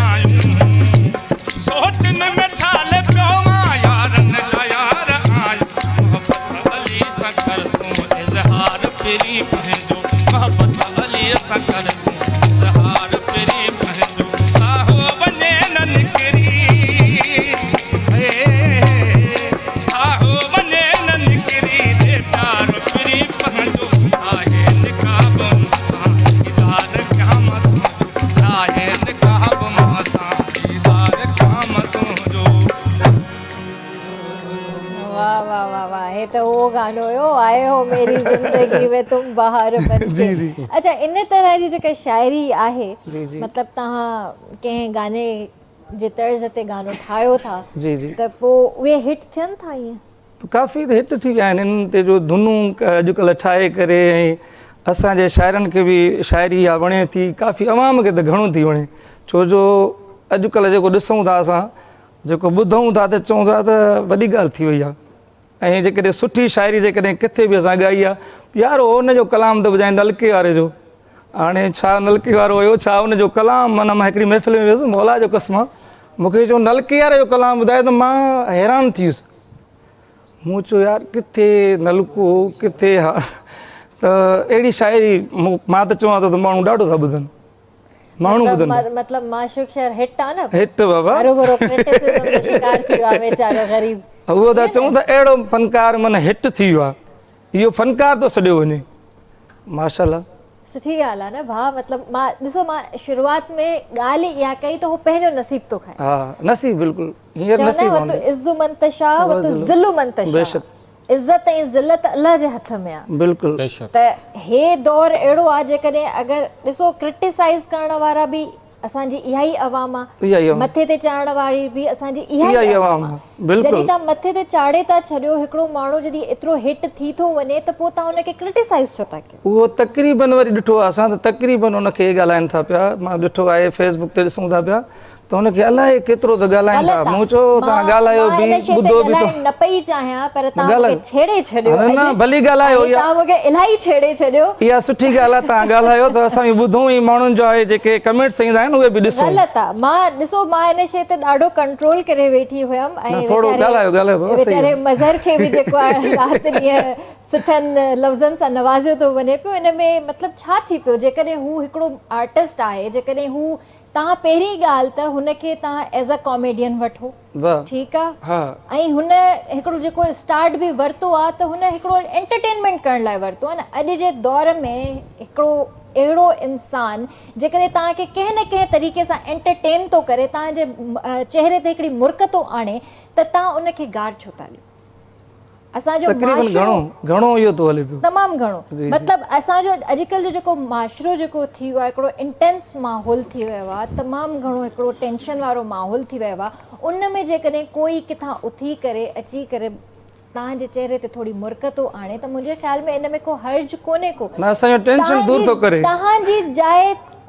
آهيون. سوچن ۾ ڇال پيو مان يارن جا يار آهيون. محبت علي سان ڪر تون اظهار پرين پنهنجو. محبت علي سان ڪر تون اظهار پرين پنهنجو. ساهو وڃي نه نڪري هي ساهو وڃي نه نڪري ڏي پيار پرين پنهنجو. آهي نقاب مٿان ديدار قيامت جو. آهي نقاب مٿان ديدار قيامت جو. واه واه واه واه هي ته اهو گانو هيو آئي هو ميري زندگي ۾ تم بهار بن ڪي. اڇا ان طرح جي جيڪا شاعري آهي مطلب توهان ڪنهن گاني جي طرز تي گانو ٺاهيو ٿا ته پوء اهي هٽ ٿين ٿا ائين؟ ڪافي ته هٽ ٿي ويا آهن انهن تي جو ڌنون اڄڪلهه ٺاهي ڪري ۽ اسان جي شاعرن کي به شاعري اها وڻي ٿي ڪافي عوام کي ته گهڻو ٿي وڻي ڇو جو اڄڪلهه جيڪو ڏسون ٿا اسان جيڪو ٻڌون ٿا ته چون ٿا ته وڏي ڳالهه ٿي وئي آهي ۽ جيڪڏهن سٺي شاعري جيڪڏهن ڪٿي به اسان ڳائي آهي يار ان جو ڪلام ته ٻڌائين نلڪي واري جو هاڻي ڇا نلڪي وارو هيو ڇا ان جو ڪلام معنيٰ مان هڪڙي محفل ۾ ويس مولا جو قسم آ مون کي چيو نلڪي واري جو ڪلام ٻڌاء ته مان حيران ٿي ويس مون چيو يار ڪٿي نلڪو ڪٿي ها ته اهڙي شاعري مان ته چوان ٿو ته ماڻهو ڏاڍو ٿا ٻڌن ماڻهو ٻڌن ٿا. مطلب معشوق شر هٽ آ نه هٽ بابا هروڀرو ڪرٽيسزم جو شڪار ٿي ويو آ ويچارو غريب اهو ٿا چئون ته اهڙو فنڪار معنيٰ هٽ ٿي ويو آ اهو فنڪار ٿو سڏيو وڃي ماشاءالله. سٺي ڳالهه آ نه ڀاء مطلب مان ڏسو مان شروعات ۾ ڳالهه ئي اها ڪئي ته هو پنهنجو نصيب ٿو کائي. ها نصيب بلڪل هينئر نصيب چوندا آهن وتعز من تشاء وتذل من تشاء بيشڪ عزت ۽ ذلت الله جي هٿ ۾ آ. بلڪل. بيشڪ. ته هي دور اهڙو آ جيڪڏهن اگر ڏسو ڪرٽيسائيز ڪرڻ وارا به اسان جي اها ئي عوام آ، مٿي تي چاڙهڻ واري به اسان جي اها ئي عوام آ. جڏهن توهان مٿي تي چاڙهي ٿا ڇڏيو هڪڙو ماڻهو جڏهن ايترو هيٺ ٿي ٿو وڃي ته پوء توهان ان کي ڪرٽيسائيز ڇو ٿا ڪيو؟ اهو تقريبن وري ڏٺو آ اسان ته تقريبن ان کي ڳالهائن ٿا پيا مان ڏٺو آهي فيس بڪ تي ڏسون ٿا پيا ته هن کي الائي ڪيترو ته ڳالهائن ٿا. مون چيو توهان ڳالهايو به ٻڌو به ٿو. نه پئي چاهيان پر توهان مون کي ڇيڙي ڇڏيو. نه نه ڀلي ڳالهايو. توهان مون کي الاهي ڇيڙي ڇڏيو. اها سٺي ڳالهه آهي توهان ڳالهايو ته اسان به ٻڌون ۽ ماڻهن جا اهي جيڪي ڪمينٽس ايندا آهن اهي به ڏسون. غلط آ مان ڏسو مان ان شي تي ڏاڍو ڪنٽرول ڪري ويٺي هيم ۽ ٿورو ڳالهايو ڳالهايو بابا صحيح ويچاري مظهر کي به جيڪو آهي رات ڏينهن سٺن لفظن سان نوازيو ٿو وڃي پيو ان ۾ مطلب ڇا ٿي پيو جيڪڏهن هو هڪڙو آرٽسٽ آهي جيڪڏهن هو توهان پهرين ڳالهه ته هن کي توهان ايز ا ڪاميڊين وٺو ٺيڪ آ ۽ هن هڪڙو جيڪو اسٽارٽ به ورتو آ ته هن هڪڙو انٽرٽينمينٽ ڪرڻ لاء ورتو آ نه اڄ جي دور ۾ هڪڙو اهڙو انسان جيڪڏهن توهان کي ڪنهن نه ڪنهن طريقي سان انٽرٽين ٿو ڪري توهان جي چهري تي هڪڙي مرڪ ٿو آڻي ته توهان ان کي گار ڇو ٿا ڏيو اسان جو تقريبن گهڻو گهڻو اهو ٿو هلي پيو تمام گهڻو مطلب اسان جو اڄڪلهه جو جيڪو معاشرو جيڪو ٿي ويو آهي هڪڙو انٽينس ماحول ٿي ويو آهي تمام گهڻو هڪڙو ٽينشن وارو ماحول ٿي ويو آهي ان ۾ جيڪڏهن ڪوئي ڪٿان اٿي ڪري اچي ڪري توهان جي چهري تي ٿوري مرڪ ٿو آڻي ته منهنجي خيال ۾ ان ۾ ڪو حرج ڪونهي ڪو نه اسان جو ٽينشن دور ٿو ڪري توهان جي جاء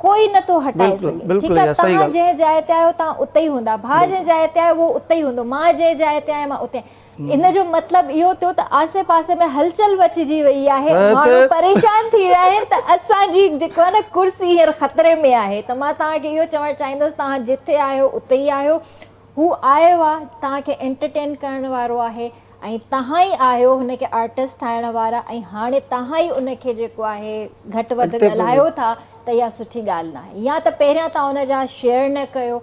ڪوئي نه ٿو هٽائي سگهي ٺيڪ آهي توهان جنهن جاء تي آهيو توهان اتي ئي هوندا ڀاء جنهن جاء تي آهي اهو اتي ئي هوندو مان جنهن جاء تي آهيان مان اتي ان جو مطلب اهو ٿيو ته آسي پاسي ۾ هلچل مچجي وئي آهي ماڻهو پريشان ٿي ويا آهن ته اسان جي جيڪو آهي نه ڪرسي هينئر خطري ۾ آهي ته مان توهان کي اهو چوڻ چاهيندس توهان جٿي آهيو اتي ئي آهيو هو آيو آهي توهان کي انٽرٽين ڪرڻ وارو آهي ۽ توهان ئي آهيو هن کي آرٽسٽ ٺاهڻ وارا ۽ هاڻي توهان ئي ان کي جيڪو آهي گهٽ وڌ ڳالهايو ٿا ته اها سٺي ڳالهه ناهي يا ته پهريان توهان ان جا شيئر نه ڪيو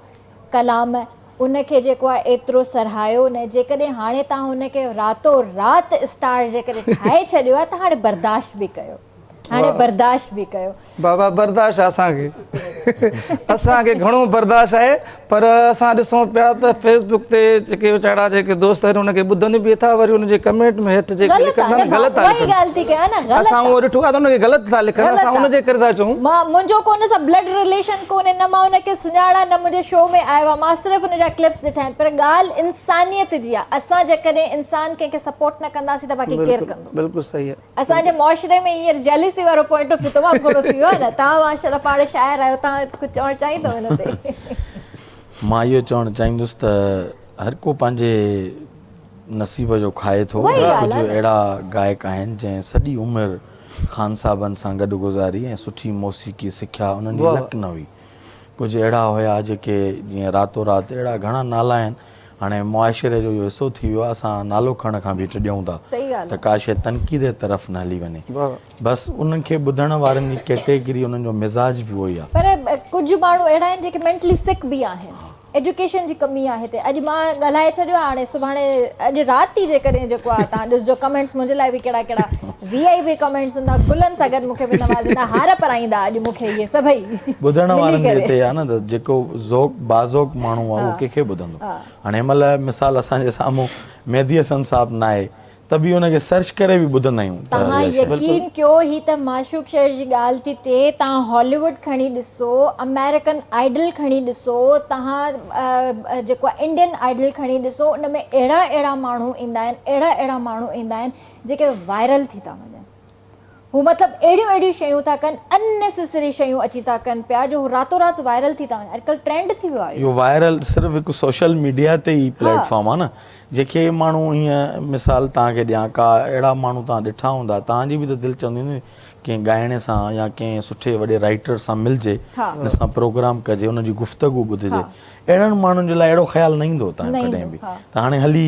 ڪلام ان کي جيڪو آهي ايترو سرهايو نه جيڪڏهن هاڻي توهان ان کي راتو رات اسٽار جيڪڏهن ٺاهي ڇڏيو آهي ته هاڻي برداشت به ڪيو هاڻي برداشت به ڪيو. بابا برداشت اسان کي اسان کي گهڻو برداشت آهي پر اسان ڏسون پيا ته فيس بڪ تي جيڪي ويچارا جيڪي دوست آهن ان کي ٻڌن به ٿا وري ان جي ڪمينٽ ۾ هيٺ جيڪي لکن ٿا غلط ٿا لکن اسان اهو ڏٺو آهي ته ان کي غلط ٿا لکن اسان ان جي ڪري ٿا چئون. مان منهنجو ڪو ان سان بلڊ رليشن ڪونهي نه مان ان کي سڃاڻان نه منهنجي شو ۾ آيو آهي مان صرف ان جا ڪلپس ڏٺا آهن پر ڳالهه انسانيت جي آهي اسان جيڪڏهن انسان ڪنهن کي سپورٽ نه ڪنداسين ته باقي ڪير ڪندو. بلڪل صحيح آهي. اسان جي معاشري ۾ هينئر جيلسي وارو پوائنٽ آف ويو تمام گهڻو ٿي ويو آهي نه توهان ماشاءالله پاڻ شاعر آهيو توهان ڪجهه چوڻ چاهيندو ان تي. مان اهو چوڻ چاهيندس ته هر ڪو پنهنجي نصيب جو کائي ٿو ڪجهه اهڙا گائڪ آهن جنهن سڄي عمر خان صاحبن سان گڏ گذاري ۽ سٺي موسيقي سکيا انهن جي لڪ نه هئي. ڪجهه اهڙا هيا جيڪي جيئن راتو رات اهڙا گهڻا نالا آهن هاڻي معاشري جو اهو حصو ٿي ويو آهي اسان نالو کڻڻ کان به ڊڄون ٿا ته ڪا شيء تنقيد جي طرف نه هلي وڃي بس انهن کي ٻڌڻ وارن جي ڪيٽيگري انهن جو مزاج به اهو ئي آهي. پر ڪجهه ماڻهو اهڙا آهن جيڪي مينٽلي سڪ به آهن ايجوڪيشن جي ڪمي آهي هتي اڄ مان ڳالهائي ڇڏيو آهي هاڻي سڀاڻي اڄ رات ئي جيڪڏهن جيڪو آهي توهان ڏسجو ڪمينٽس منهنجي لاء به ڪهڙا ڪهڙا وي آء پي ڪمينٽس هوندا گلن سان گڏ مون کي به نوازيندا هار پرائيندا اڄ مون کي اهي سڀئي ٻڌڻ وارن جي هتي آهي نه ته جيڪو ذوق باذوق ماڻهو آهي اهو ڪنهن کي ٻڌندو هاڻي هن مهل مثال اسان جي سامهون مهدي حسن صاحب ناهي ته به ان کي سرچ ڪري به ٻڌندا آهيون ته توهان يقين ڪيو هي ته معشوق شر جي ڳالهه ٿي ٿئي توهان هاليووڊ کڻي ڏسو امريڪن آئيڊل کڻي ڏسو توهان جيڪو آهي انڊين آئيڊل کڻي ڏسو ان ۾ اهڙا اهڙا ماڻهو ايندا آهن اهڙا اهڙا ماڻهو ايندا آهن جيڪي وائرل ٿي ٿا وڃن هو مطلب اهڙيون اهڙيون شيون ٿا ڪن ان نيسيسري شيون اچي ٿا ڪن پيا جو هو راتو رات وائرل ٿي ٿا وڃن اڄڪلهه ٽرينڊ ٿي ويو آهي اهو وائرل صرف هڪ سوشل ميڊيا تي ئي پليٽ فارم آهي نه جيڪي ماڻهو هيئن مثال توهان کي ڏيان ڪا اهڙا ماڻهو توهان ڏٺا هوندا توهان جي به ته دل چوندي هوندي ڪنهن ڳائڻي سان يا ڪنهن سٺي وڏي رائيٽر سان ملجي ان سان پروگرام ڪجي ان جي گفتگو ٻڌجي اهڙن ماڻهن جي لاء اهڙو خيال نه ايندو توهان ڪڏهن به ته هاڻي هلي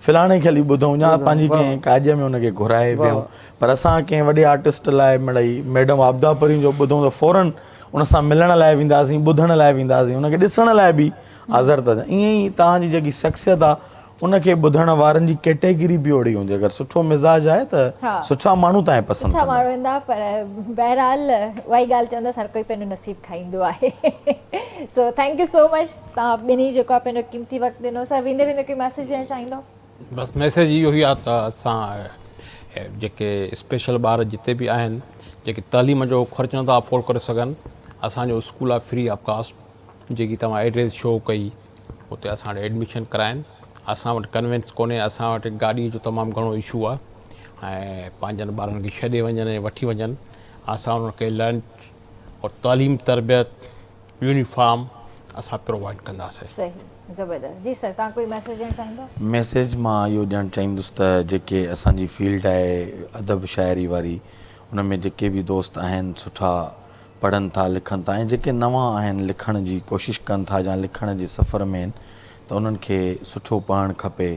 فلاڻي کي هلي ٻڌون يا پنهنجي ڪنهن ڪاڄ ۾ ان کي گهرائي ويهون پر اسان ڪنهن وڏي آرٽسٽ لاء مڙئي ميڊم عابده پرين جو ٻڌون ته فورن ان سان ملڻ لاء وينداسين ٻڌڻ لاء وينداسين ان کي ڏسڻ لاء به حاضر ٿا ائين ئي توهان جي جيڪي شخصيت آهي ان کي ٻڌڻ وارن جي ڪيٽيگري به اهڙي هوندي اگر سٺو مزاج آهي ته سٺا ماڻهو توهان کي پسند سٺا ماڻهو ايندا پر بهرحال اها ئي ڳالهه چوندس هر ڪوئي پنهنجو نصيب کائيندو آهي so thank you so much توهان ٻنهي جيڪو آهي پنهنجو قيمتي وقت ڏنو سر ويندي ويندي ڪوئي ميسيج ڏيڻ چاهيندو. بس ميسيج اهو ئي آهي ته اسان جيڪي اسپيشل ٻار جتي به آهن جيڪي تعليم جو خرچ نٿا افورڊ ڪري سگهن اسان جو اسڪول آهي فري آف ڪاسٽ جيڪي توهان ايڊريس شو ڪئي اتي اسان وٽ ايڊميشن ڪرائن اسان وٽ ڪنوينس ڪونهي اسان وٽ گاڏي جو تمام گهڻو اشو آهي ۽ پنهنجن ٻارن کي ڇڏي وڃن ۽ وٺي وڃن اسان انهن کي لنچ اور تعليم تربيت يونيفارم اسان پرووائيڊ ڪنداسين. صحيح زبردست جي سر توهان ڪوئي ميسيج ڏيڻ چاهيندو. ميسيج مان اهو ڏيڻ چاهيندس ته جيڪي اسان جي فيلڊ آهي ادب شاعري واري ان ۾ جيڪي به دوست آهن سٺا پڙهن ٿا لکن ٿا ۽ جيڪي نوان آهن لکڻ جي ڪوشش ڪن ٿا يا لکڻ جي سفر ۾ آهن ته انهن کي سٺو پڙهڻ کپي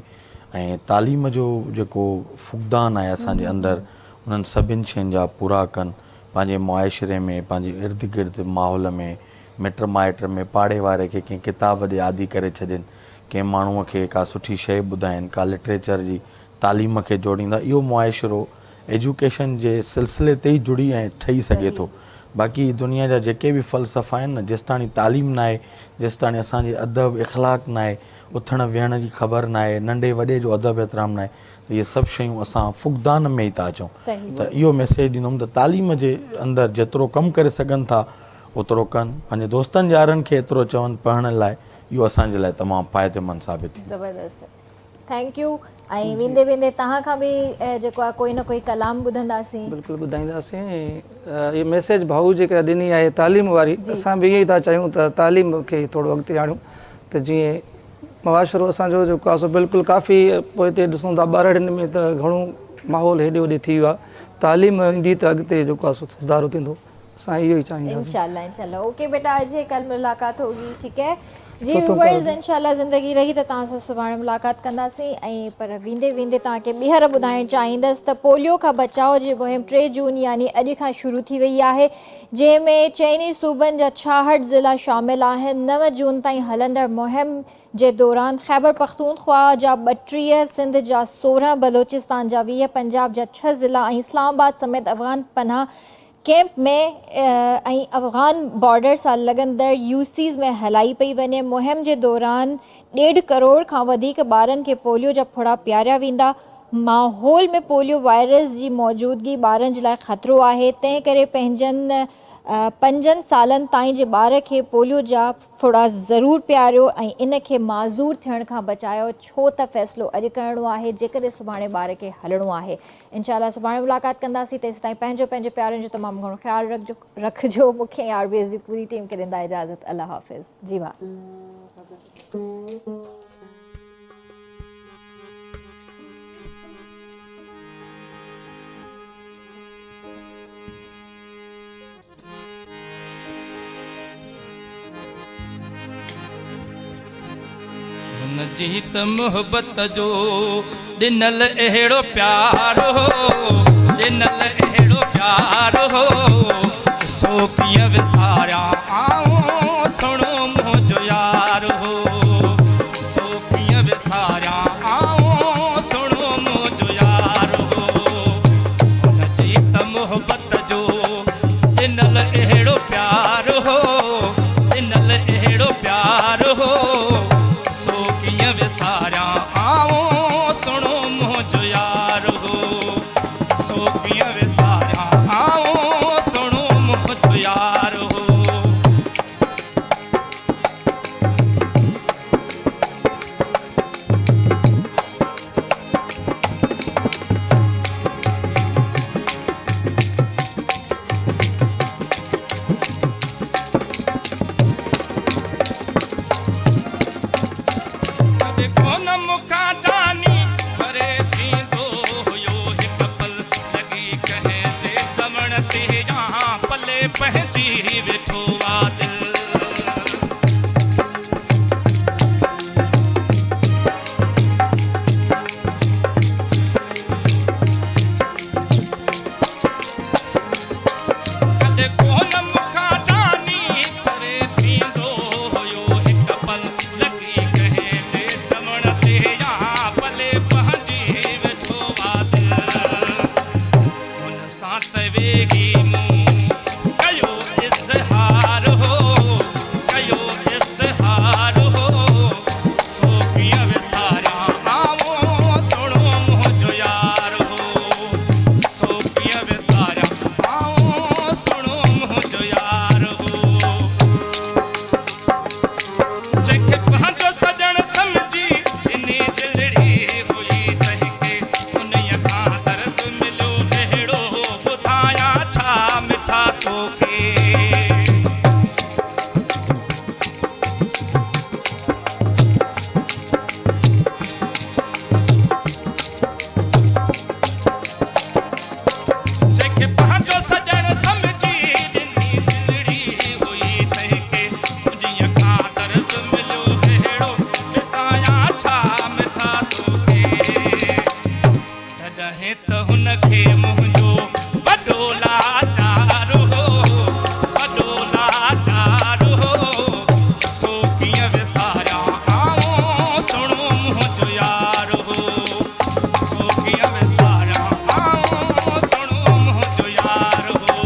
۽ تعليم جو جيڪو فقدان آهي اسان جي اندر انهن سڀن شين جا پورا ڪن پنهنجي معاشري ۾ پنهنجي ارد گرد ماحول ۾ مٽ مائٽ ۾ پاڙي واري کي ڪنهن ڪتاب ڏي عادي ڪري ڇڏين ڪنهن ماڻهوء کي ڪا سٺي شيء ٻڌائين ڪا لٽريچر جي تعليم کي جوڙيندا اهو معاشرو ايجوڪيشن جي سلسلي تي ئي جڙي ۽ ٺهي سگهي ٿو باقي دنيا جا جيڪي به فلسفا آهن نه جيستاڻي تعليم ناهي جيستاڻي اسان جي ادب اخلاق ناهي اٿڻ ويهڻ جي خبر ناهي ننڍي وڏي جو ادب احترام ناهي ته اهي سڀ شيون اسان فقدان ۾ ئي ٿا اچون ته اهو ميسيج ڏيندم ته تعليم جي اندر جيترو ڪم ڪري سگهن ٿا اوترو ڪن پنهنجي دوستن يارن کي ايترو چون پڙهڻ لاء اهو اسان جي لاء تمام فائديمند ثابت ٿيندو. زبردست thank you ۽ ويندي ويندي توهان کان به جيڪو آهي ڪوئي نه ڪوئي ڪلام ٻڌنداسين. بلڪل ٻڌائينداسين ۽ اهي ميسيج ڀائو جيڪا ڏني آهي تعليم واري اسان به ائين ئي ٿا چاهيون ته تعليم کي ٿورو اڳتي آڻيون ته جيئن معاشرو اسان جو جيڪو آهي سو بلڪل ڪافي پوئتي ڏسون ٿا ٻهراڙين ۾ ته گهڻو ماحول هيڏي هوڏي ٿي ويو آهي تعليم ايندي ته اڳتي جيڪو آهي سو سڌارو ٿيندو اسان اهو ئي چاهينداسين. انشاء الله انشاء الله اوڪي بيٽا اڄ هي ڪل ملاقات هوگي ٺيڪ هي جي ويورز انشاء الله زندگي رهي ته توهان سان سڀاڻي ملاقات ڪنداسين ۽ پر ويندي ويندي توهان کي ٻيهر ٻڌائڻ چاهيندس ته پوليو کان بچاء جي مهم 3 جون يعني اڄ کان شروع ٿي وئي آهي جنهن ۾ چئني صوبن جا 66 ضلعا شامل آهن، نو جون تائين هلندڙ مهم جي دوران خيبرپختونخواهه جا 32، سنڌ جا 16، بلوچستان جا 20، پنجاب جا ڇهه ضلعا ۽ اسلام آباد سميت افغان پناهه ڪئمپ ۾ ۽ افغان بارڊر سان لڳندڙ يو سيز ۾ هلائي پئي وڃي، مهم جي دوران ڏيڍ ڪروڙ کان وڌيڪ ٻارن کي پوليو جا ڦڙا پياريا ويندا، ماحول ۾ پوليو وائرس جي موجودگي ٻارن جي لاء خطرو آهي، تنهن ڪري پنهنجن پنجن سالن تائين جي ٻار کي پوليو جا ڦڙا ضرور پياريو ۽ ان کي معذور ٿيڻ کان بچايو ڇو ته فيصلو اڄ ڪرڻو آهي جيڪڏهن سڀاڻي ٻار کي هلڻو آهي. انشاء الله سڀاڻي ملاقات ڪنداسين تيسيتائين پنهنجو پنهنجي پيارن جو تمام گهڻو خيال رکجو مون کي ۽ آر بي ايس جي پوري ٽيم کي ڏيندا اجازت الله حافظ جي ڀاء. هن جي ته محبت جو ڏنل اهڙو پيار هو، ڏنل اهڙو پيار هو، سو ڪيئن وساريان آئون، سهڻو منهنجو يار هو، سو ڪيئن وساريان آئون، سهڻو منهنجو يار هو. هن جي ته محبت جو ڏنل اهڙو پيار هو، ڏنل اهڙو پيار هو، سو ڪيئن وساريان آئون، سهڻو منهنجو يار هو، سو ڪيئن وساريان آئون، سهڻو منهنجو يار هو. ڪڏهن ڪونه مون کان جاني پري ٿيندو هيو، هڪ پل لڳي ڪنهن جي چوڻ تي يا پلي پنهنجي ويٺو آ دل. ڪڏهن ڪونه مون کان جاني پري ٿيندو هيو، هڪ پل لڳي ڪنهن جي چوڻ تي يا پلي پنهنجي ويٺو آ دل. هن سان ته ويهي مون ڪيو اظهار هو، ڪيو اظهار هو، سو ڪيئن وساريان آئون، سهڻو منهنجو يار هو، سو ڪيئن وساريان آئون، سهڻو منهنجو يار هو. جنهن کي پنهنجو سڄڻ سمجهي ڏني دلڙي هئي تنهن کي، انهيء کان درد مليو اهڙو، ٻڌايان ڇا مٺا توکي. جنهن کي پنهنجو سڄڻ سمجهي ڏني دلڙي هئي تنهن کي، انهيء کان درد مليو اهڙو، ٻڌايان ڇا مٺا توکي. تڏهن ته هن کي منهنجو وڏو لاچار هو، وڏو لاچار هو، سو ڪيئن وساريان آئون، سهڻو منهنجو يار هو، سو ڪيئن وساريان آئون، سهڻو منهنجو يار هو.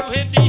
اهي ڏينهن